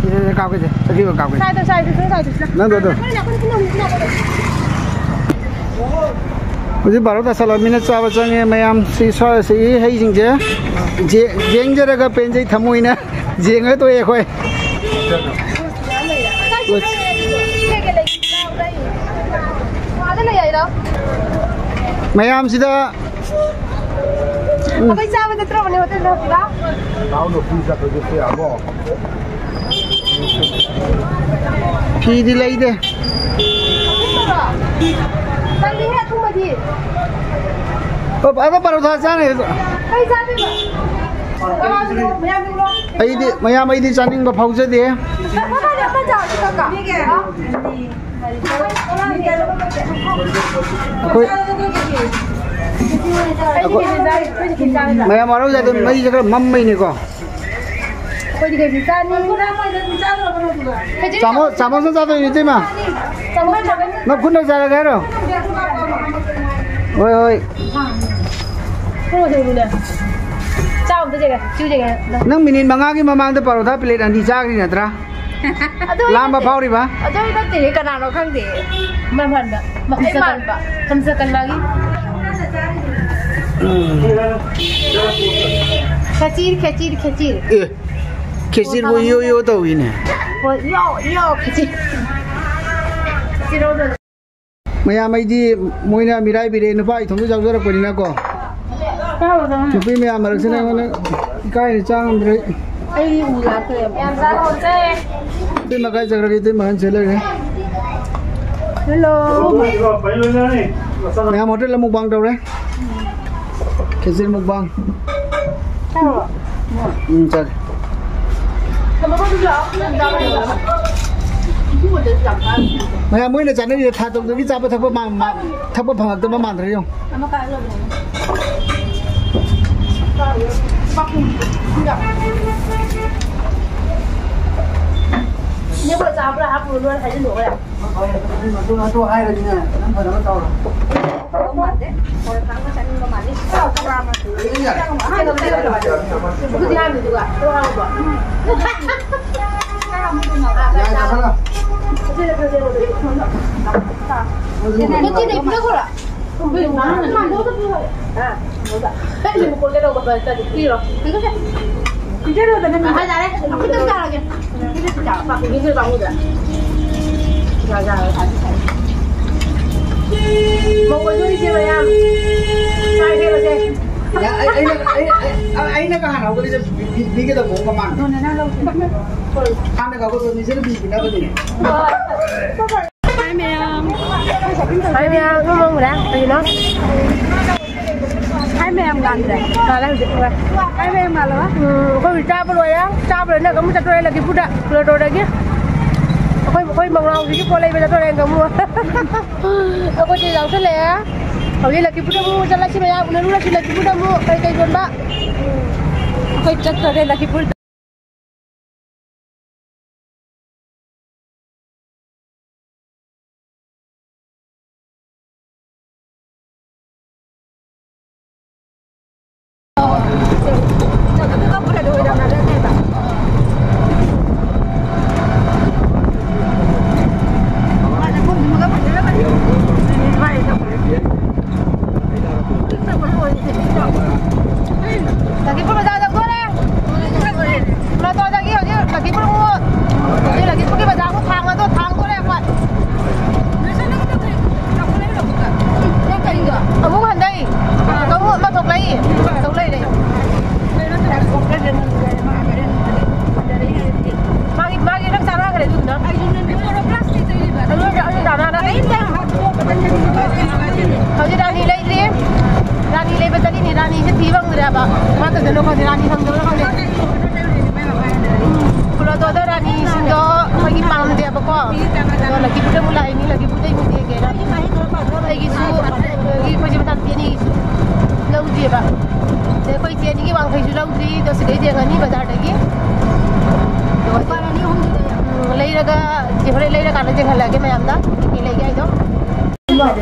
ꯁꯤꯗ ꯀꯥꯞꯀꯦꯁꯦ, ꯆꯠꯈꯤꯕ ꯀꯥꯞꯀꯦ꯫ ꯁꯥꯏꯗꯣ, ꯁꯥꯏꯗꯣ, ꯁꯥꯏꯗꯣ, ꯁꯥꯏꯗꯣ꯫ ꯅꯪꯗꯣ, ꯑꯗꯣ꯫ ꯑꯩꯈꯣꯏꯅ, ꯑꯩꯈꯣꯏꯅ, ꯑꯩꯈꯣꯏꯅ, ꯑꯩꯈꯣꯏꯅ꯫ ꯍꯧꯖꯤꯛ ꯕꯥꯔꯣ ꯇꯥꯁꯜꯂꯃꯤꯅ ꯆꯥꯕ ꯆꯪꯉꯦ ꯃꯌꯥꯝ꯫ ꯁꯤ ꯁ꯭ꯋꯥꯏ-, ꯁꯤꯒꯤ ꯍꯩꯁꯤꯡꯁꯦ ꯖꯦ-, ꯌꯦꯡꯖꯔꯒ ꯄꯦꯟꯖꯩ ꯊꯃꯣꯏꯅ꯫ ꯌꯦꯡꯉ ꯇꯣꯛꯑꯦ ꯑꯩꯈꯣꯏ꯫ ꯃꯌꯥꯝꯁꯤꯗ ꯑꯩꯈꯣꯏ ꯆꯥꯕ ꯅꯠꯇ꯭ꯔꯣ ꯃꯅꯤ ꯍꯣꯇꯦꯜꯗ ꯍꯧꯖꯤꯛ? ꯅꯥꯎꯅ ꯐꯤ ꯆꯠꯄꯗꯨꯁꯨ ꯌꯥꯕꯣ? ꯐꯤꯗꯤ ꯂꯩꯗꯦ꯫ ꯇꯜꯂꯤꯍꯦ ꯑꯊꯨꯝꯕꯗꯤ꯫ ꯑꯣ, ꯑꯗꯣ ꯄꯔꯣꯊꯥ ꯆꯥꯅꯤ꯫ ꯀꯩ ꯆꯥꯗꯣꯏꯕ? ꯃꯌꯥꯝ ꯆꯪꯉꯣ꯫ ꯑꯩꯗꯤ, ꯃꯌꯥꯝ, ꯑꯩꯗꯤ ꯆꯥꯅꯤꯡꯕ ꯐꯥꯎꯖꯗꯦ꯫ ꯃꯃꯥꯅꯦ ꯑꯃ ꯆꯥꯁꯤ ꯀꯀꯥ꯫ ꯑꯩꯈꯣꯏ, ꯑꯩꯈꯣꯏ ꯃꯌꯥꯝ ꯍꯔꯥꯎꯖꯗꯦ, ꯃꯩꯁꯦ ꯈꯔ ꯃꯝꯕꯩꯅꯤꯀꯣ꯫ ꯑꯩꯈꯣꯏꯗꯤ ꯀꯩꯁꯨ ꯆꯥꯅꯤꯡꯗꯦ꯫ ꯆꯥꯃꯣ-, ꯆꯥꯃꯣꯁꯅ ꯆꯥꯗꯣꯏꯅꯤ, ꯏꯇꯩꯃ꯫ ꯆꯥꯃꯣꯁꯅ ꯅꯪ ꯈꯨꯠꯅ ꯆꯥꯔꯒꯦ ꯍꯥꯏꯔꯣ? ꯍꯣꯏ, ꯍꯣꯏ꯫ ꯀꯩꯅꯣ ꯇꯧꯔꯨꯅꯦ꯫ ꯆꯥꯎ ꯑꯝꯇ ꯆꯦꯒꯦ, ꯆꯨ ꯆꯦꯒꯦ꯫ ꯅꯪ ꯃꯤꯅꯤꯠ ꯃꯉꯥꯒꯤ ꯃꯃꯥꯡꯗ ꯄꯔꯣꯊꯥ ꯄ꯭ꯂꯦꯠ ꯑꯅꯤ ꯆꯥꯈ꯭ꯔꯤ ꯅꯠꯇ꯭ꯔꯥ? ꯑꯗꯨ ꯑꯩ ꯂꯥꯝꯕ ꯅꯠꯇꯦ꯫ ꯐꯥꯎꯔꯤꯕ? ꯑꯗꯨ ꯑꯩ ꯅꯠꯇꯦꯍꯦ, ꯀꯅꯥꯅꯣ ꯈꯪꯗꯦ꯫ ꯃꯥ ꯃꯥꯟꯕ꯫ ꯑꯩ ꯃꯥꯟꯕ꯫ ꯈꯝꯖꯀꯟ ꯃꯥꯒꯤ꯫ ꯎꯝ꯫ ꯈꯦꯆꯤꯔ, ꯈꯦꯆꯤꯔ, ꯈꯦꯆꯤꯔ꯫ ꯑꯦ, ꯈꯦꯆꯤꯔꯕꯨ ꯌꯣ ꯌꯣ ꯇꯧꯏꯅꯦ꯫ ꯍꯣꯏ, ꯌꯣ, ꯌꯣ, ꯈꯦꯆꯤ꯫ ꯈꯦꯆꯤꯔꯣ? ꯃꯌꯥꯝ, ꯑꯩꯗꯤ ꯃꯣꯏꯅ ꯃꯤꯔꯥꯏꯕꯤꯔꯦ, ꯅꯨꯄꯥ ꯏꯊꯣꯝꯗ ꯌꯥꯎꯖꯔꯛꯄꯅꯤꯅꯀꯣ꯫ ꯅꯨꯄꯤ ꯃꯌꯥꯝ ꯃꯔꯛꯁꯤꯗ ꯑꯩꯉꯣꯟꯗ ꯏꯀꯥꯏꯅ ꯆꯥ ꯉꯝꯗ꯭ꯔꯦ꯫ ꯑꯩꯗꯤ ꯎ ꯂꯥꯛꯇ꯭ꯔꯦꯕ꯫ ꯏꯇꯩꯃ ꯀꯥꯏ ꯆꯠꯈ꯭ꯔꯒꯦ? ꯏꯇꯩꯃ ꯑꯍꯟ ꯁꯤ ꯂꯩꯔꯦ꯫ ꯍꯦꯜꯂꯣ꯫ ꯃꯌꯥꯝ ꯍꯣꯇꯦꯜꯗ mukbang ꯇꯧꯔꯦ꯫ ꯈꯦꯆꯤꯔ mukbang꯫ ꯎꯝ, ꯆꯥꯒꯦ꯫ ꯃꯌꯥꯝ ꯃꯣꯏꯅ ꯆꯥꯅꯔꯤꯁꯦ ꯊꯥ ꯇꯔꯨꯛꯇꯒꯤ ꯆꯥꯕ ꯊꯛꯄ ꯃꯥ-, ꯃꯥ-, ꯊꯛꯄ ꯐꯪꯉꯛꯇꯕ ꯃꯥꯟꯗ꯭ꯔꯥ ꯌꯦꯡꯉꯨ꯫ ꯏꯅꯦꯕꯣ, ꯆꯥꯕ꯭ꯔꯥ? ꯍꯥꯞꯄꯨꯔꯣ, ꯂꯣꯏ ꯍꯥꯏꯖꯤꯜꯂꯛꯑꯣ ꯌꯥꯝ꯫ ꯑꯗꯨ, ꯑꯗꯨ ꯍꯥꯏꯔꯗꯤꯅꯦ, ꯅꯪ ꯐꯅꯕ ꯇꯧꯔꯣ꯫ ꯇꯧꯗꯧ ꯃꯥꯟꯗꯦ꯫ ꯕꯣꯔꯥ ꯆꯥꯕ ꯆꯥꯅꯤꯡꯕ ꯃꯥꯜꯂꯤ꯫ ꯕꯣꯔꯥ ꯑꯃ꯫ ꯑꯗꯨꯗꯤ ꯍꯥꯏꯕꯅꯤ, ꯑꯗꯨꯒ ꯑꯗꯨ ꯍꯥꯏꯔꯨꯕ꯫ ꯌꯥꯏ, ꯆꯥꯁꯜꯂꯣ꯫ ꯑꯗꯨꯗꯤ ꯐꯖꯩ, ꯑꯗꯨꯗꯤ꯫ ꯅꯠꯇꯦꯅꯦ, ꯄꯤꯔꯛꯈ꯭ꯔꯣ꯫ ꯃꯧ ꯑꯣꯏꯗꯣꯔꯤꯁꯦ ꯃꯌꯥꯝ, ꯆꯥ ꯍꯦꯛꯂꯁꯦ꯫ ꯌꯥ, ꯑꯩ, ꯑꯩꯅ, ꯑꯩ, ꯑꯩ, ꯑꯩ, ꯑꯩꯅꯒ ꯍꯥꯟꯅ ꯍꯧꯒꯠꯂꯤꯁꯦ ꯄꯤ-, ꯄꯤ-, ꯄꯤꯒꯗꯕ ꯃꯑꯣꯡꯒ ꯃꯥꯟꯕ꯫ ꯍꯥꯟꯅꯒ ꯍꯧꯒꯠꯄ ꯃꯤꯁꯤꯅ ꯄꯤ ꯄꯤꯅꯕꯅꯤꯅꯦ꯫ Hi, ꯃꯌꯥꯝ꯫ Hi, ꯃꯌꯥꯝ꯫ ꯏꯃꯨꯡ ꯃꯅꯨꯡꯗ ꯀꯩꯅꯣ? Hi, ꯃꯌꯥꯝ ꯉꯥꯟꯗ꯭ꯔꯦ꯫ ꯉꯥꯜꯂꯦ ꯍꯧꯖꯤꯛ꯫ Hi, ꯃꯌꯥꯝ ꯉꯥꯜꯂꯕ? ꯎꯝ, ꯑꯩꯈꯣꯏ ꯆꯥꯕ ꯂꯣꯏꯔꯦ꯫ ꯆꯥꯕ ꯂꯣꯏꯔꯒ ꯑꯃꯨꯛ ꯆꯠꯇꯣꯔꯦ ꯂꯛꯈꯤꯄꯨꯔꯗ, ꯄ꯭ꯂꯦꯇꯣꯗꯒꯤ꯫ ꯑꯩꯈꯣꯏ, ꯑꯩꯈꯣꯏ ꯃꯧꯅꯥꯎꯁꯤꯒꯤ ꯄꯣꯠ ꯂꯩꯕ ꯆꯠꯇꯣꯔꯦ ꯑꯃꯨꯛ꯫ ꯑꯩꯈꯣꯏ ꯆꯦ ꯌꯥꯎꯁꯜꯂꯛꯑꯦ꯫ ꯍꯧꯖꯤꯛ ꯂꯛꯈꯤꯄꯨꯔꯗ ꯑꯃꯨꯛ ꯆꯠꯂꯁꯤ ꯃꯌꯥꯝ, ꯎꯅꯔꯨꯔꯁꯤ ꯂꯛꯈꯤꯄꯨꯔꯗ ꯑꯃꯨꯛ ꯀꯩ ꯀꯩ ꯌꯣꯟꯕ꯫ ꯑꯩꯈꯣꯏ ꯆꯠꯇꯣꯔꯦ ꯂꯛꯈꯤꯄꯨꯔꯗ꯫ ꯂꯛꯈꯤꯄꯨꯔ ꯕꯖꯥꯔ ꯌꯧꯗꯣꯔꯦ꯫ ꯃꯇꯣꯟꯗꯒꯤ ꯍꯧꯖꯤꯛ ꯂꯛꯈꯤꯄꯨꯔ ꯑꯃꯨꯛ, ꯍꯧꯖꯤꯛ ꯂꯛꯈꯤꯄꯨꯔꯒꯤ ꯕꯖꯥꯔ ꯑꯃꯨꯛ ꯊꯥꯡꯉꯗꯣ ꯊꯥꯡꯗꯣꯔꯦ ꯑꯩꯈꯣꯏ꯫ ꯑꯃꯨꯛ ꯍꯟꯗꯩ꯫ ꯑꯃꯨꯛ ꯑꯃ ꯊꯣꯛꯂꯛꯏ꯫ ꯇꯧ ꯂꯩꯔꯦ꯫ ꯃꯥꯒꯤ, ꯃꯥꯒꯤ ꯅꯪ ꯆꯥꯟꯅꯈ꯭ꯔꯦ ꯑꯗꯨꯗꯨꯅ꯫ ꯑꯗꯨ, ꯑꯗꯨ ꯆꯥꯟꯅꯈ꯭ꯔꯦ꯫ ꯍꯧꯖꯤꯛ ꯔꯥꯅꯤ ꯂꯩꯇ꯭ꯔꯤ꯫ ꯔꯥꯅꯤ ꯂꯩꯕ ꯆꯠꯂꯤꯅꯤ꯫ ꯔꯥꯅꯤꯁꯦ ꯊꯤ ꯐꯪꯗ꯭ꯔꯦꯕ꯫ ꯀꯃꯥꯏꯅ ꯇꯧꯗꯣꯏꯅꯣ ꯈꯪꯗꯦ꯫ ꯔꯥꯅꯤ ꯐꯪꯗꯕ꯭ꯔꯥ ꯈꯪꯗꯦ꯫ ꯎꯝ, ꯄ꯭ꯂꯦꯇꯣꯗ ꯔꯥꯅꯤꯁꯤꯡꯗꯣ ꯑꯩꯈꯣꯏꯒꯤ ꯄꯥꯝꯗꯦꯕꯀꯣ꯫ ꯑꯗꯣ ꯂꯛꯈꯤꯄꯨꯔꯗ ꯑꯃꯨꯛ ꯂꯥꯛꯏꯅꯤ꯫ ꯂꯛꯈꯤꯄꯨꯔꯗ ꯑꯃꯨꯛ ꯌꯦꯡꯒꯦꯅ꯫ ꯑꯩꯒꯤꯁꯨ, ꯑꯩꯈꯣꯏ ꯆꯦ ꯃꯆꯥꯅꯨꯄꯤ ꯑꯅꯤꯒꯤꯁꯨ ꯂꯧꯗ꯭ꯔꯤꯕ꯫ ꯑꯗꯩ ꯑꯩꯈꯣꯏ ꯏꯆꯦ ꯑꯅꯤꯒꯤ ꯋꯥꯡꯈꯩꯁꯨ ꯂꯧꯗ꯭ꯔꯤ꯫ ꯑꯗꯣ ꯁꯤꯗꯩ ꯌꯦꯡꯉꯅꯤ ꯕꯖꯥꯔꯗꯒꯤ꯫ ꯎꯝ, ꯂꯩꯔꯒ, ꯍꯣꯔꯦꯟ ꯂꯩꯔꯀꯥꯟꯗ ꯌꯦꯡꯍꯜꯂꯛꯑꯒꯦ ꯃꯌꯥꯝꯗ꯫ ꯀꯩ ꯂꯩꯒꯦ ꯍꯥꯏꯗꯣ꯫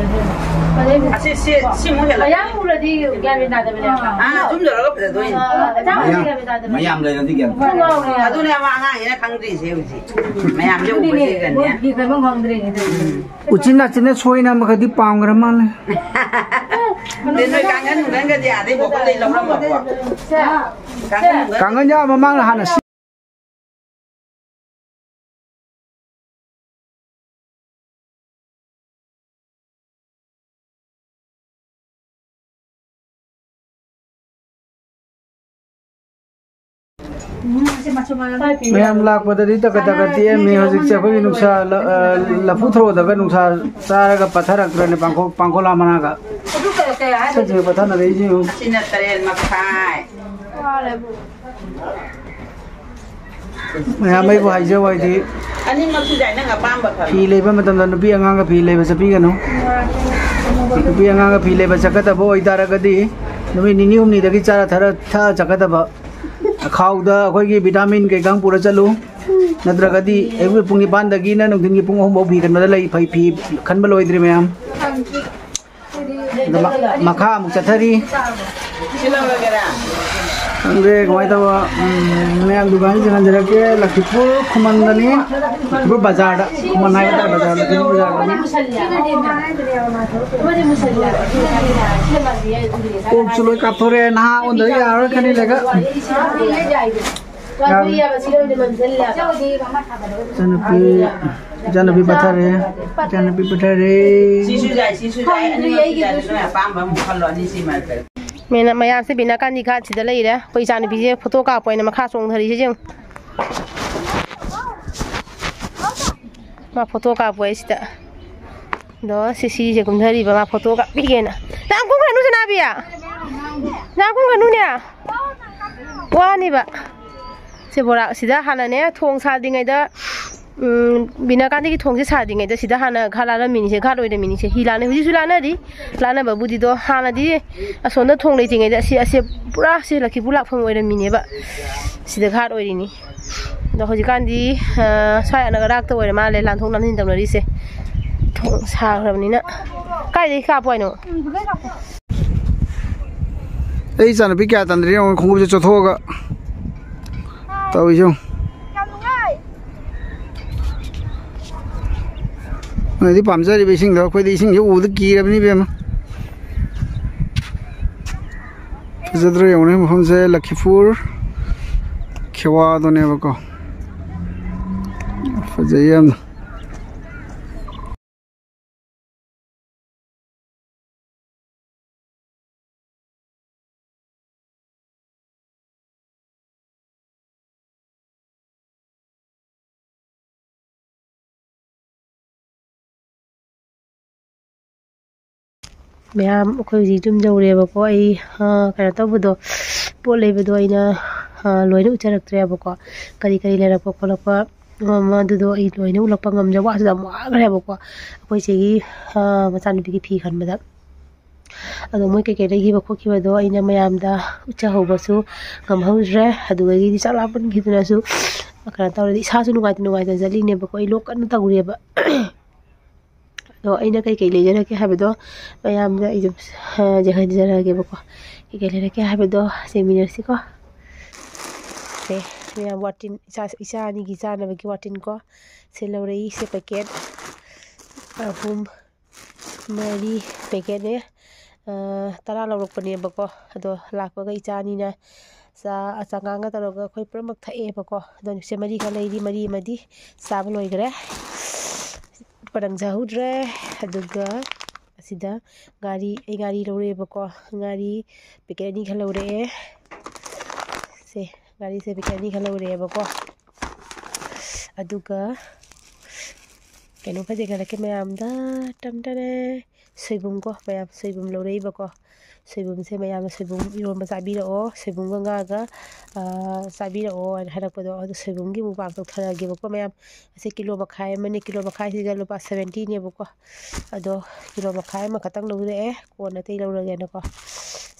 ꯑꯁꯤ, ꯁꯤ, ꯁꯤꯃꯨꯛ ꯍꯦꯜꯂꯛꯀꯅꯤ꯫ ꯃꯌꯥꯝ ꯎꯔꯗꯤ ꯒ꯭ꯌꯥꯟ ꯃꯦꯟ ꯇꯥꯗꯕꯅꯦ꯫ ꯑꯥ, ꯁꯨꯝ ꯌꯧꯔꯒ ꯐꯖꯗꯣꯏꯅꯦ꯫ ꯑꯥ, ꯑꯆꯥꯄꯣꯠꯁꯦ ꯒ꯭ꯌꯥꯟ ꯃꯦꯟ ꯇꯥꯗꯕꯅꯦ꯫ ꯃꯌꯥꯝ ꯂꯩꯔꯗꯤ ꯒ꯭ꯌꯥꯟ ꯇꯥꯏ꯫ ꯀꯣꯛ ꯉꯥꯎꯔꯦ꯫ ꯑꯗꯨꯅꯦ ꯑꯃ ꯑꯉꯥꯡꯁꯤꯅ ꯈꯪꯗ꯭ꯔꯤꯁꯦ ꯍꯧꯖꯤꯛ꯫ ꯃꯌꯥꯝꯁꯦ ꯑꯗꯨꯅꯦ, ꯎꯕꯁꯤꯒꯅꯦ꯫ ꯃꯣꯏ ꯐꯤ ꯈꯟꯐꯝ ꯈꯪꯗ꯭ꯔꯤꯅꯦ꯫ ꯎꯆꯤꯟ ꯅꯥꯆꯤꯟꯅ ꯁꯣꯏꯅ ꯑꯃꯒꯗꯤ ꯄꯥꯝꯈ꯭ꯔ ꯃꯥꯜꯂꯦ꯫ ꯑꯗꯨ ꯅꯣꯏ ꯀꯥꯡꯈꯟ ꯅꯨꯡꯈꯟꯒꯗꯤ ꯑꯥꯗꯩ ꯕꯣꯀꯣꯗꯩ ꯂꯧꯔꯝꯃꯕꯣ? ꯁꯦ, ꯀꯥꯡꯈꯟ ꯅꯨꯡꯈꯟ ꯀꯥꯡꯈꯟꯁꯦ ꯃꯃꯥꯡꯗ ꯍꯥꯟꯅ ꯁꯤ- ꯃꯌꯥꯝ ꯂꯥꯛꯄꯗꯗꯤ ꯇꯀ ꯇꯀ ꯇꯦꯛꯑꯝꯃꯤ꯫ ꯍꯧꯖꯤꯛꯁꯦ ꯑꯩꯈꯣꯏꯒꯤ ꯅꯨꯡꯁꯥ, ꯂ-, ꯑ, ꯂꯐꯨ ꯊꯔꯣꯗꯒ ꯅꯨꯡꯁꯥ ꯆꯥꯔꯒ ꯄꯠꯊꯔꯛꯇ꯭ꯔꯅꯦ, ꯄꯥꯡꯈꯣꯛ-, ꯄꯥꯡꯈꯣꯛꯂꯥ ꯃꯅꯥꯒ꯫ ꯁꯛꯁꯤꯡ ꯄꯠꯊꯅꯔꯛꯏꯁꯦ ꯌꯦꯡꯉꯨ꯫ ꯑꯁꯤꯅ ꯇꯔꯦꯠ ꯃꯈꯥꯏ꯫ ꯃꯌꯥꯝ ꯑꯩꯕꯨ ꯍꯥꯏꯖꯧ ꯍꯥꯏꯗꯤ ꯑꯅꯤꯃꯛꯁꯨ ꯌꯥꯏ, ꯅꯪ ꯑꯄꯥꯝꯕ ꯈꯜꯂꯣ꯫ ꯐꯤ ꯂꯩꯕ ꯃꯇꯝꯗ ꯅꯨꯄꯤ ꯑꯉꯥꯡꯒ ꯐꯤ ꯂꯩꯕ ꯆꯠꯄꯤꯒꯅꯨ꯫ ꯅꯨꯄꯤ ꯑꯉꯥꯡꯒ ꯐꯤ ꯂꯩꯕ ꯆꯠꯀꯗꯕ ꯑꯣꯏꯇꯥꯔꯒꯗꯤ ꯅꯨꯃꯤꯠ ꯅꯤꯅꯤ ꯍꯨꯝꯅꯤꯗꯒꯤ ꯆꯥꯔ ꯊꯛꯑ ꯆꯠꯀꯗꯕ꯫ ꯈꯥꯎꯗ ꯑꯩꯈꯣꯏꯒꯤ ꯚꯤꯇꯥꯃꯤꯟ ꯀꯩꯀꯥ ꯄꯨꯔ ꯆꯠꯂꯨ꯫ ꯅꯠꯇ꯭ꯔꯒꯗꯤ ꯑꯌꯨꯛꯀꯤ ꯄꯨꯡ ꯅꯤꯄꯥꯟꯗꯒꯤꯅ ꯅꯨꯡꯊꯤꯟꯒꯤ ꯄꯨꯡ ꯑꯍꯨꯝ ꯐꯥꯎ ꯐꯤ ꯈꯟꯕꯗ ꯂꯩ, ꯐꯩ, ꯐꯤ ꯈꯟꯕ ꯂꯣꯏꯗ꯭ꯔꯤ ꯃꯌꯥꯝ꯫ ꯑꯗꯣ ꯃ-, ꯃꯈꯥ ꯑꯃꯨꯛ ꯆꯠꯊꯔꯤ꯫ ꯁꯤ ꯂꯧꯔꯒꯦꯔꯥ? ꯈꯪꯗꯦ ꯀꯃꯥꯏꯅ ꯇꯧꯕ, ꯎꯝ, ꯃꯌꯥꯝ ꯗꯨꯀꯥꯟꯁꯤꯡ ꯍꯟꯖꯔꯛꯀꯦ꯫ ꯂꯈꯤꯄꯨꯔ ꯈꯨꯃꯟꯗꯅꯤ, ꯂꯈꯤꯄꯨꯔ ꯕꯖꯥꯔꯗ, ꯈꯨꯃꯟ ꯍꯥꯏꯕ ꯇꯥꯔꯦ, ꯕꯖꯥꯔ, ꯂꯈꯤꯄꯨꯔ ꯕꯖꯥꯔꯗꯅꯤ꯫ ꯀꯣꯛꯁꯨ ꯂꯣꯏ ꯀꯥꯞꯊꯣꯔꯛꯑꯦ, ꯅꯍꯥ ꯑꯣꯟꯗ ꯌꯥꯔꯔꯣꯏ ꯈꯜꯂꯤꯂꯒ꯫ ꯏꯆꯥꯅꯨꯄꯤ, ꯏꯆꯥꯅꯨꯄꯤ ꯄꯠꯊꯔꯦ꯫ ꯏꯆꯥꯅꯨꯄꯤ ꯄꯠꯊꯔꯦ꯫ ꯁꯤꯁꯨ ꯌꯥꯏ, ꯁꯤꯁꯨ ꯌꯥꯏ, ꯑꯅꯤꯃꯛꯁꯨ ꯌꯥꯏ, ꯅꯣꯏ ꯑꯄꯥꯝꯕ ꯑꯃ ꯈꯜꯂꯣ, ꯑꯅꯤꯁꯤ ꯃꯔꯛꯇ꯫ ꯃꯦꯅ-, ꯃꯌꯥꯝꯁꯦ ꯕꯤꯅꯥꯀꯥꯟꯗꯤ ꯒꯥꯠꯁꯤꯗ ꯂꯩꯔꯦ꯫ ꯑꯩꯈꯣꯏ ꯏꯆꯥꯅꯨꯄꯤꯁꯦ ꯐꯣꯇꯣ ꯀꯥꯞꯄ ꯑꯣꯏꯅ ꯃꯈꯥ ꯆꯣꯡꯊꯔꯤꯁꯦ ꯌꯦꯡꯉꯨ꯫ ꯃꯥ ꯐꯣꯇꯣ ꯀꯥꯞꯄ ꯍꯥꯏꯁꯤꯗ꯫ ꯑꯗꯣ ꯁꯤ ꯁꯤꯁꯦ ꯀꯨꯝꯊꯔꯤꯕ ꯃꯥ ꯐꯣꯇꯣ ꯀꯥꯞꯄꯤꯒꯦꯅ꯫ ꯅꯪ ꯀꯨꯝꯈ꯭ꯔꯅꯨ ꯁꯅꯥꯕꯤ꯫ ꯅꯪ ꯀꯨꯝꯈ꯭ꯔꯅꯨꯅꯦ꯫ ꯋꯥꯅꯤꯕ꯫ ꯁꯦ ꯕꯣꯔꯥ, ꯁꯤꯗ ꯍꯥꯟꯅꯅꯦ ꯊꯣꯡ ꯁꯥꯗ꯭ꯔꯤꯉꯩꯗ, ꯎꯝ, ꯕꯤꯅꯥꯀꯥꯟꯗꯒꯤ ꯊꯣꯡꯁꯦ ꯁꯥꯗ꯭ꯔꯤꯉꯩꯗ ꯁꯤꯗ ꯍꯥꯟꯅ ꯈꯔ ꯂꯥꯜꯂꯝꯃꯤꯅꯤꯁꯦ, ꯒꯥꯠ ꯑꯣꯏꯔꯝꯃꯤꯅꯤꯁꯦ꯫ ꯍꯤ ꯂꯥꯟꯅꯩ, ꯍꯧꯖꯤꯛꯁꯨ ꯂꯥꯟꯅꯔꯤ꯫ ꯂꯥꯟꯅꯕꯕꯨꯗꯤꯗꯣ ꯍꯥꯟꯅꯗꯤ ꯑꯁꯣꯝꯗ ꯊꯣꯡ ꯂꯩꯇ꯭ꯔꯤꯉꯩꯗ ꯑꯁꯤ, ꯑꯁꯤ ꯄꯨꯔꯥ ꯁꯤ ꯂꯛꯈꯤꯄꯨꯔ ꯂꯥꯛꯐꯝ ꯑꯣꯏꯔꯝꯃꯤꯅꯦꯕ꯫ ꯁꯤꯗ ꯒꯥꯠ ꯑꯣꯏꯔꯤꯅꯤ꯫ ꯑꯗꯣ ꯍꯧꯖꯤꯛꯀꯥꯟꯗꯤ, ꯑ, ꯁ꯭ꯋꯥꯏ ꯑꯅꯛ ꯑꯔꯥꯛꯇ ꯑꯣꯏꯔ ꯃꯥꯜꯂꯦ, ꯂꯥꯟꯊꯣꯛ ꯂꯥꯟꯁꯤꯟ ꯇꯧꯅꯔꯤꯁꯦ꯫ ꯊꯣꯡ ꯁꯥꯈ꯭ꯔꯕꯅꯤꯅ꯫ ꯀꯥꯏꯗꯒꯤ ꯀꯥꯞꯄꯣ ꯍꯥꯏꯅꯣ? ꯑꯩ ꯏꯆꯥꯅꯨꯄꯤ ꯀꯌꯥ ꯇꯟꯗ꯭ꯔꯤ ꯌꯦꯡꯉꯣ, ꯈꯣꯡꯎꯞꯁꯦ ꯆꯣꯠꯊꯣꯛꯑꯒ ꯇꯧꯔꯤꯁꯦ ꯌꯦꯡꯉꯣ꯫ ꯅꯣꯏꯗꯤ ꯄꯥꯝꯖꯔꯤꯕ ꯏꯁꯤꯡꯗꯣ, ꯑꯩꯈꯣꯏꯗꯤ ꯏꯁꯤꯡꯁꯦ ꯎꯕꯗ ꯀꯤꯔꯕꯅꯤ ꯏꯕꯦꯝꯃ꯫ ꯐꯖꯗ꯭ꯔꯣ ꯌꯦꯡꯉꯨꯅꯦ, ꯃꯐꯝꯁꯦ ꯂꯈꯤꯄꯨꯔ ꯈꯦꯋꯥꯗꯨꯅꯦꯕꯀꯣ꯫ ꯐꯖꯩ ꯌꯥꯝꯅ꯫ ꯃꯌꯥꯝ, ꯑꯩꯈꯣꯏ ꯍꯧꯖꯤꯛ ꯌꯨꯝ ꯌꯧꯔꯦꯕꯀꯣ꯫ ꯑꯩ, ꯑ, ꯀꯩꯅꯣ ꯇꯧꯕꯗꯣ, ꯄꯣꯠ ꯂꯩꯕꯗꯣ ꯑꯩꯅ, ꯑ, ꯂꯣꯏꯅ ꯎꯠꯆꯔꯛꯇ꯭ꯔꯦꯕꯀꯣ꯫ ꯀꯔꯤ ꯀꯔꯤ ꯂꯩꯔꯛꯄ ꯈꯣꯠꯂꯛꯄ, ꯑꯃ ꯑꯃ ꯑꯗꯨꯗꯣ ꯑꯩ ꯂꯣꯏꯅ ꯎꯠꯂꯛꯄ ꯉꯝꯗ꯭ꯔꯦ꯫ ꯋꯥꯁꯨ ꯌꯥꯝ ꯋꯥꯈ꯭ꯔꯦꯕꯀꯣ ꯑꯩꯈꯣꯏ ꯆꯦꯒꯤ, ꯑ, ꯃꯆꯥꯅꯨꯄꯤꯒꯤ ꯐꯤ ꯈꯟꯕꯗ꯫ ꯑꯗꯣ ꯃꯣꯏ ꯀꯩꯀꯩ ꯂꯩꯈꯤꯕ ꯈꯣꯠꯈꯤꯕꯗꯣ ꯑꯩꯅ ꯃꯌꯥꯝꯗ ꯎꯠꯆꯍꯧꯕꯁꯨ ꯉꯝꯍꯧꯗ꯭ꯔꯦ꯫ ꯑꯗꯨꯗꯒꯤꯗꯤ ꯆꯥꯛ ꯂꯥꯝꯃꯟꯈꯤꯗꯅꯁꯨ ꯀꯩꯅꯣ ꯇꯧꯔꯗꯤ ꯏꯁꯥꯁꯨ ꯅꯨꯡꯉꯥꯏꯇ ꯅꯨꯡꯉꯥꯏꯇꯅ ꯆꯠꯂꯤꯅꯦꯕꯀꯣ꯫ ꯑꯩ ꯂꯣꯛ ꯀꯟꯅ ꯇꯧꯔꯤꯑꯕ꯫ ꯑꯗꯣ ꯑꯩꯅ ꯀꯩꯀꯩ ꯂꯩꯖꯔꯛꯀꯦ ꯍꯥꯏꯕꯗꯣ ꯃꯌꯥꯝꯗ ꯑꯩ ꯑꯗꯨꯝ, ꯑ, ꯌꯦꯡꯍꯟꯖꯔꯛꯑꯒꯦꯕꯀꯣ꯫ ꯀꯩꯀꯩ ꯂꯩꯔꯛꯀꯦ ꯍꯥꯏꯕꯗꯣ ꯌꯦꯡꯃꯤꯟꯅꯁꯤꯀꯣ꯫ ꯁꯦ, ꯃꯌꯥꯝ ꯋꯥꯇꯤꯟ, ꯏꯆꯥ, ꯏꯆꯥ ꯑꯅꯤꯒꯤ ꯆꯥꯅꯕꯒꯤ ꯋꯥꯇꯤꯟꯀꯣ꯫ ꯁꯦ ꯂꯧꯔꯛꯏ, ꯁꯦ ꯄꯦꯀꯦꯠ ꯑꯍꯨꯝ, ꯃꯔꯤ ꯄꯦꯀꯦꯠꯅꯦ꯫ ꯑ, ꯇꯔꯥ ꯂꯧꯔꯛꯄꯅꯦꯕꯀꯣ꯫ ꯑꯗꯣ ꯂꯥꯛꯄꯒ ꯏꯆꯥ ꯑꯅꯤꯅ ꯆꯥ, ꯆꯉꯥꯡꯒ ꯇꯧꯔꯒ ꯑꯩꯈꯣꯏ ꯄꯨꯝꯅꯃꯛ ꯊꯛꯑꯦꯕꯀꯣ꯫ ꯑꯗꯣ ꯁꯦ ꯃꯔꯤꯈꯛ ꯂꯩꯔꯤ, ꯃꯔꯤ ꯑꯃꯗꯤ ꯆꯥꯕ ꯂꯣꯏꯈꯔꯦ꯫ ꯄ ꯅꯪꯖꯍꯧꯗ꯭ꯔꯦ꯫ ꯑꯗꯨꯒ ꯑꯁꯤꯗ ꯉꯥꯔꯤ, ꯑꯩ ꯉꯥꯔꯤ ꯂꯧꯔꯛꯑꯦꯕꯀꯣ꯫ ꯉꯥꯔꯤ ꯄꯦꯀꯦꯠ ꯑꯅꯤꯈꯛ ꯂꯧꯔꯛꯑꯦ꯫ ꯁꯦ, ꯉꯥꯔꯤꯁꯦ ꯄꯦꯀꯦꯠ ꯑꯅꯤꯈꯛ ꯂꯧꯔꯛꯑꯦꯕꯀꯣ꯫ ꯑꯗꯨꯒ ꯀꯩꯅꯣ ꯐꯖꯩ ꯈꯜꯂꯛꯀꯦ ꯃꯌꯥꯝꯗ꯫ ꯇꯟ ꯇꯅꯦ꯫ ꯁꯣꯏꯕꯨꯝꯀꯣ, ꯃꯌꯥꯝ ꯁꯣꯏꯕꯨꯝ ꯂꯧꯔꯛꯏꯕꯀꯣ꯫ ꯁꯣꯏꯕꯨꯝꯁꯦ ꯃꯌꯥꯝꯅ ꯁꯣꯏꯕꯨꯝ ꯏꯔꯣꯟꯕ ꯆꯥꯕꯤꯔꯛꯑꯣ, ꯁꯣꯏꯕꯨꯝꯒ ꯉꯥꯒ, ꯑ, ꯆꯥꯕꯤꯔꯛꯑꯣ ꯍꯥꯏꯅ ꯍꯥꯏꯔꯛꯄꯗꯣ, ꯑꯗꯣ ꯁꯣꯏꯕꯨꯝꯒꯤ ꯃꯨꯛꯕꯥꯡ ꯇꯧꯊꯔꯛꯑꯒꯦꯕꯀꯣ ꯃꯌꯥꯝ꯫ ꯑꯁꯤ ꯀꯤꯂꯣ ꯃꯈꯥꯏ ꯑꯃꯅꯦ, ꯀꯤꯂꯣ ꯃꯈꯥꯏꯁꯤꯗ ꯂꯨꯄꯥ seventyꯅꯦꯕꯀꯣ꯫ ꯑꯗꯣ ꯀꯤꯂꯣ ꯃꯈꯥꯏ ꯑꯃꯈꯛꯇꯪ ꯂꯧꯖꯔꯛꯑꯦ, ꯀꯣꯟꯅ ꯑꯇꯩ ꯂꯧꯔꯒꯦꯅꯀꯣ꯫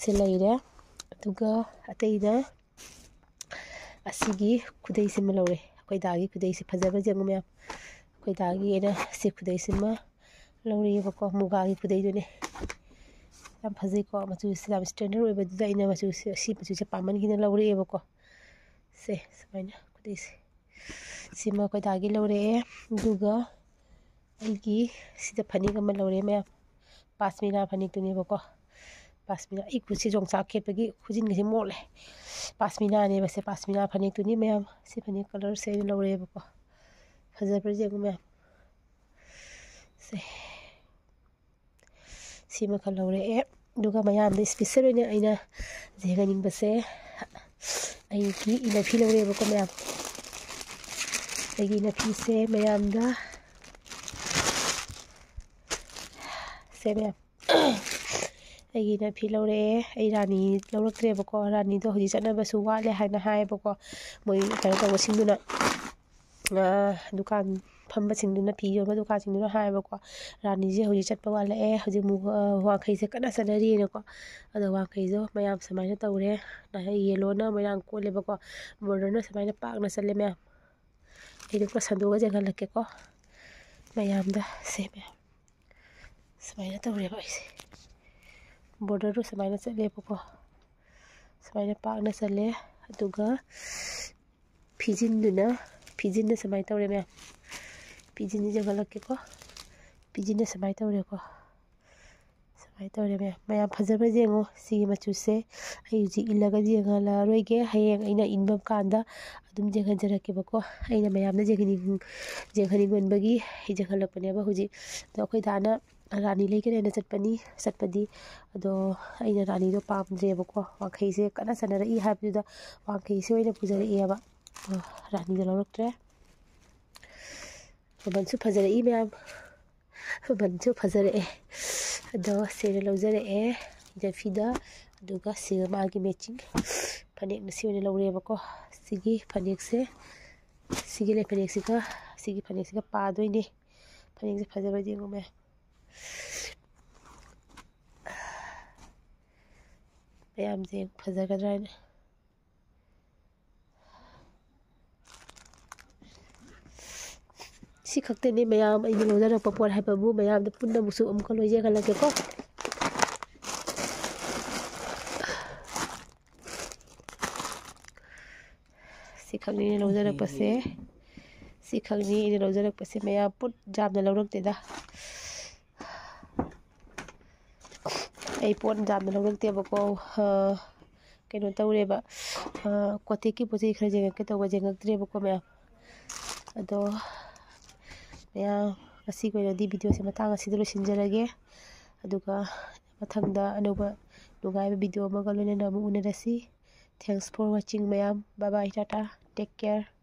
ꯁꯤ ꯂꯩꯔꯦ꯫ ꯑꯗꯨꯒ ꯑꯇꯩꯗ ꯑꯁꯤꯒꯤ ꯈꯨꯗꯩꯁꯤꯃ ꯂꯧꯔꯦ꯫ ꯑꯩꯈꯣꯏ ꯗꯥꯒꯤ ꯈꯨꯗꯩꯁꯦ ꯐꯖꯕ꯭ꯔꯥ ꯌꯦꯡꯉꯨ ꯃꯌꯥꯝ꯫ ꯑꯩꯈꯣꯏ ꯗꯥꯒꯤ ꯑꯩꯅ ꯁꯤ ꯈꯨꯗꯩꯁꯤꯃ ꯂꯧꯔꯛꯑꯦꯕꯀꯣ, ꯃꯨꯒꯥꯒꯤ ꯈꯨꯗꯩꯗꯨꯅꯦ꯫ ꯌꯥꯝ ꯐꯖꯩꯀꯣ, ꯃꯆꯨꯁꯦ ꯌꯥꯝ standard ꯑꯣꯏꯕꯗꯨꯗ ꯑꯩꯅ ꯃꯆꯨꯁꯦ, ꯁꯤ ꯃꯆꯨꯁꯦ ꯄꯥꯝꯃꯟꯈꯤꯗꯅ ꯂꯧꯔꯛꯑꯦꯕꯀꯣ꯫ ꯁꯦ, ꯁꯨꯃꯥꯏꯅ ꯈꯨꯗꯩꯁꯦ꯫ ꯁꯤꯃ ꯑꯩꯈꯣꯏ ꯗꯥꯒꯤ ꯂꯧꯔꯛꯑꯦ꯫ ꯑꯗꯨꯒ ꯑꯩꯒꯤ ꯁꯤꯗ ꯐꯅꯦꯛ ꯑꯃ ꯂꯧꯔꯦ ꯃꯌꯥꯝ꯫ ꯄꯥꯁꯃꯤꯅꯥ ꯐꯅꯦꯛꯇꯨꯅꯦꯕꯀꯣ꯫ ꯄꯥꯁꯃꯤꯅꯥ, ꯑꯩ ꯈꯨꯠꯁꯦ ꯌꯣꯡꯆꯥꯛ ꯈꯦꯠꯄꯒꯤ ꯈꯨꯖꯤꯟꯒꯁꯦ ꯃꯣꯠꯂꯦ꯫ ꯄꯥꯁꯃꯤꯅꯥꯅꯦꯕ ꯁꯦ, ꯄꯥꯁꯃꯤꯅꯥ ꯐꯅꯦꯛꯇꯨꯅꯤ ꯃꯌꯥꯝ꯫ ꯁꯤ ꯐꯅꯦꯛ colourꯁꯦ ꯑꯩꯅ ꯂꯧꯔꯛꯑꯦꯕꯀꯣ꯫ ꯐꯖꯕ꯭ꯔꯥ ꯌꯦꯡꯉꯨ ꯃꯌꯥꯝ꯫ ꯁꯦ꯫ ꯁꯤꯃ ꯈꯔ ꯂꯧꯔꯛꯑꯦ꯫ ꯑꯗꯨꯒ ꯃꯌꯥꯝꯗ special ꯑꯣꯏꯅ ꯑꯩꯅ ꯌꯦꯡꯍꯟꯅꯤꯡꯕꯁꯦ, ꯑꯩꯒꯤ ꯏꯅꯐꯤ ꯂꯧꯔꯛꯑꯦꯕꯀꯣ ꯃꯌꯥꯝ꯫ ꯑꯩꯒꯤ ꯏꯅꯐꯤꯁꯦ ꯃꯌꯥꯝꯗ, ꯁꯦ ꯃꯌꯥꯝ, ꯑꯩꯒꯤꯅ ꯐꯤ ꯂꯧꯔꯛꯑꯦ꯫ ꯑꯩ ꯔꯥꯅꯤ ꯂꯧꯔꯛꯇ꯭ꯔꯦꯕꯀꯣ꯫ ꯔꯥꯅꯤꯗꯣ ꯍꯧꯖꯤꯛ ꯆꯠꯅꯕꯁꯨ ꯋꯥꯠꯂꯦ ꯍꯥꯏꯅ ꯍꯥꯏꯌꯦꯕꯀꯣ, ꯃꯣꯏ ꯀꯩꯅꯣ ꯇꯧꯕꯁꯤꯡꯗꯨꯅ꯫ ꯑꯥ, ꯗꯨꯀꯥꯟ ꯐꯝꯕꯁꯤꯡꯗꯨꯅ, ꯐꯤ ꯌꯣꯟꯕ ꯗꯨꯀꯥꯟꯁꯤꯡꯗꯨꯅ ꯍꯥꯏꯌꯦꯕꯀꯣ, ꯔꯥꯅꯤꯁꯦ ꯍꯧꯖꯤꯛ ꯆꯠꯄ ꯋꯥꯠꯂꯛꯑꯦ, ꯍꯧꯖꯤꯛ ꯑꯃꯨꯛ, ꯑꯥ, ꯋꯥꯡꯈꯩꯁꯦ ꯀꯟꯅ ꯆꯠꯅꯔꯤꯑꯅꯀꯣ꯫ ꯑꯗꯣ ꯋꯥꯡꯈꯩꯗꯣ ꯃꯌꯥꯝ ꯁꯨꯃꯥꯏꯅ ꯇꯧꯔꯦ꯫ ꯌꯦꯜꯂꯣꯅ ꯃꯣꯏꯔꯥꯡ ꯀꯣꯜꯂꯦꯕꯀꯣ, ꯕꯣꯔꯗꯔꯅ ꯁꯨꯃꯥꯏꯅ ꯄꯥꯛꯅ ꯆꯠꯂꯦ ꯃꯌꯥꯝ꯫ ꯑꯩꯗꯣ ꯈꯔ ꯁꯟꯗꯣꯛꯑꯒ ꯌꯦꯡꯍꯜꯂꯛꯀꯦꯀꯣ ꯃꯌꯥꯝꯗ꯫ ꯁꯦ ꯃꯌꯥꯝ, ꯁꯨꯃꯥꯏꯅ ꯇꯧꯔꯦꯕ ꯑꯩꯁꯦ꯫ ꯕꯣꯔꯗꯔꯗꯣ ꯁꯨꯃꯥꯏꯅ ꯆꯠꯂꯦꯕꯀꯣ, ꯁꯨꯃꯥꯏꯅ ꯄꯥꯛꯅ ꯆꯠꯂꯦ꯫ ꯑꯗꯨꯒ ꯐꯤꯖꯤꯟꯗꯨꯅ, ꯐꯤꯖꯤꯟꯅ ꯁꯨꯃꯥꯏꯅ ꯇꯧꯔꯦ ꯃꯌꯥꯝ꯫ ꯐꯤꯖꯤꯟꯁꯤ ꯌꯦꯡꯍꯜꯂꯛꯀꯦꯀꯣ꯫ ꯐꯤꯖꯤꯟꯅ ꯁꯨꯃꯥꯏꯅ ꯇꯧꯔꯦꯀꯣ꯫ ꯁꯨꯃꯥꯏꯅ ꯇꯧꯔꯦ ꯃꯌꯥꯝ꯫ ꯃꯌꯥꯝ ꯐꯖꯕ꯭ꯔꯥ ꯌꯦꯡꯉꯣ꯫ ꯁꯤꯒꯤ ꯃꯆꯨꯁꯦ ꯑꯩ ꯍꯧꯖꯤꯛ ꯏꯜꯂꯒꯗꯤ ꯌꯦꯡꯍꯜꯂꯛꯑꯔꯣꯏꯒꯦ꯫ ꯍꯌꯦꯡ ꯑꯩꯅ ꯏꯟꯕ ꯀꯥꯟꯗ ꯑꯗꯨꯝ ꯌꯦꯡꯍꯟꯖꯔꯛꯀꯦꯕꯀꯣ꯫ ꯑꯩꯅ ꯃꯌꯥꯝꯗ ꯌꯦꯡꯍꯟꯅꯤꯡ-, ꯌꯦꯡꯍꯟꯅꯤꯡꯃꯟꯕꯒꯤ ꯌꯦꯡꯍꯜꯂꯛꯄꯅꯦꯕ ꯍꯧꯖꯤꯛ꯫ ꯑꯗꯣ ꯑꯩꯈꯣꯏ ꯗꯥꯅ ꯔꯥꯅꯤ ꯂꯩꯒꯅꯦꯅ ꯆꯠꯄꯅꯤ, ꯆꯠꯄꯗꯤ꯫ ꯑꯗꯣ ꯑꯩꯅ ꯔꯥꯅꯤꯗꯣ ꯄꯥꯝꯗ꯭ꯔꯦꯕꯀꯣ꯫ ꯋꯥꯡꯈꯩꯁꯦ ꯀꯟꯅ ꯆꯠꯅꯔꯛꯏ ꯍꯥꯏꯕꯗꯨꯗ ꯋꯥꯡꯈꯩꯁꯦ ꯑꯣꯏꯅ ꯄꯨꯖꯔꯛꯑꯦꯕ꯫ ꯑꯗꯣ ꯔꯥꯅꯤꯗꯣ ꯂꯧꯔꯛꯇ꯭ꯔꯦ꯫ ꯃꯃꯜꯁꯨ ꯐꯖꯔꯛꯏ ꯃꯌꯥꯝ꯫ ꯃꯃꯜꯁꯨ ꯐꯖꯔꯛꯑꯦ꯫ ꯑꯗꯣ ꯁꯦ ꯑꯣꯏꯅ ꯂꯧꯖꯔꯛꯑꯦ, ꯖꯦꯐꯤꯗ꯫ ꯑꯗꯨꯒ ꯁꯤꯒ ꯃꯥꯒꯤ matching ꯐꯅꯦꯛꯅ ꯁꯤ ꯑꯣꯏꯅ ꯂꯧꯔꯦꯕꯀꯣ꯫ ꯁꯤꯒꯤ ꯐꯅꯦꯛꯁꯦ, ꯁꯤꯒꯤ ꯂꯩ ꯐꯅꯦꯛꯁꯤꯒ, ꯁꯤꯒꯤ ꯐꯅꯦꯛꯁꯤꯒ ꯄꯥꯗꯣꯏꯅꯦ꯫ ꯐꯅꯦꯛꯁꯦ ꯐꯖꯕ꯭ꯔꯗꯤ ꯌꯦꯡꯉꯨ ꯃꯌꯥꯝ꯫ ꯃꯌꯥꯝꯁꯦ ꯐꯖꯒꯗ꯭ꯔꯥ ꯍꯥꯏꯅ꯫ ꯁꯤ ꯈꯛꯇꯅꯤ ꯃꯌꯥꯝ ꯑꯩꯅ ꯂꯧꯖꯔꯛꯄ ꯄꯣꯠ ꯍꯥꯏꯕꯕꯨ꯫ ꯃꯌꯥꯝꯗ ꯄꯨꯟꯅ ꯑꯃꯨꯛꯁꯨ ꯑꯃꯨꯛꯀ ꯂꯣꯏ ꯌꯦꯡꯍꯜꯂꯛꯀꯦꯀꯣ꯫ ꯁꯤ ꯈꯛꯅꯤ ꯑꯩꯅ ꯂꯧꯖꯔꯛꯄꯁꯦ꯫ ꯁꯤ ꯈꯛꯅꯤ ꯑꯩꯅ ꯂꯧꯖꯔꯛꯄꯁꯦ꯫ ꯃꯌꯥꯝ ꯄꯣꯠ ꯌꯥꯝꯅ ꯂꯧꯔꯛꯇꯦꯗ꯫ ꯑꯩ ꯄꯣꯠ ꯌꯥꯝꯅ ꯂꯧꯔꯛꯇꯦꯕꯀꯣ꯫ ꯑ, ꯀꯩꯅꯣ ꯇꯧꯔꯦꯕ, ꯑ, ꯀꯣꯇꯦꯛꯀꯤ ꯄꯣꯠ ꯆꯩ ꯈꯔ ꯌꯦꯡꯉꯛꯀꯦ ꯇꯧꯕ, ꯌꯦꯡꯉꯛꯇ꯭ꯔꯦꯕꯀꯣ ꯃꯌꯥꯝ꯫ ꯑꯗꯣ ꯃꯌꯥꯝ, ꯉꯁꯤꯒꯤ ꯑꯣꯏꯅꯗꯤ videoꯁꯦ ꯃꯇꯥꯡ ꯑꯁꯤꯗ ꯂꯣꯏꯁꯤꯟꯖꯔꯒꯦ꯫ ꯑꯗꯨꯒ ꯃꯊꯪꯗ ꯑꯅꯧꯕ ꯅꯨꯡꯉꯥꯏꯕ video ꯑꯃꯒ ꯂꯣꯏꯅꯅ ꯑꯃꯨꯛ ꯎꯅꯔꯁꯤ꯫ Thanks for watching ꯃꯌꯥꯝ꯫ Bye bye, Tata, take care꯫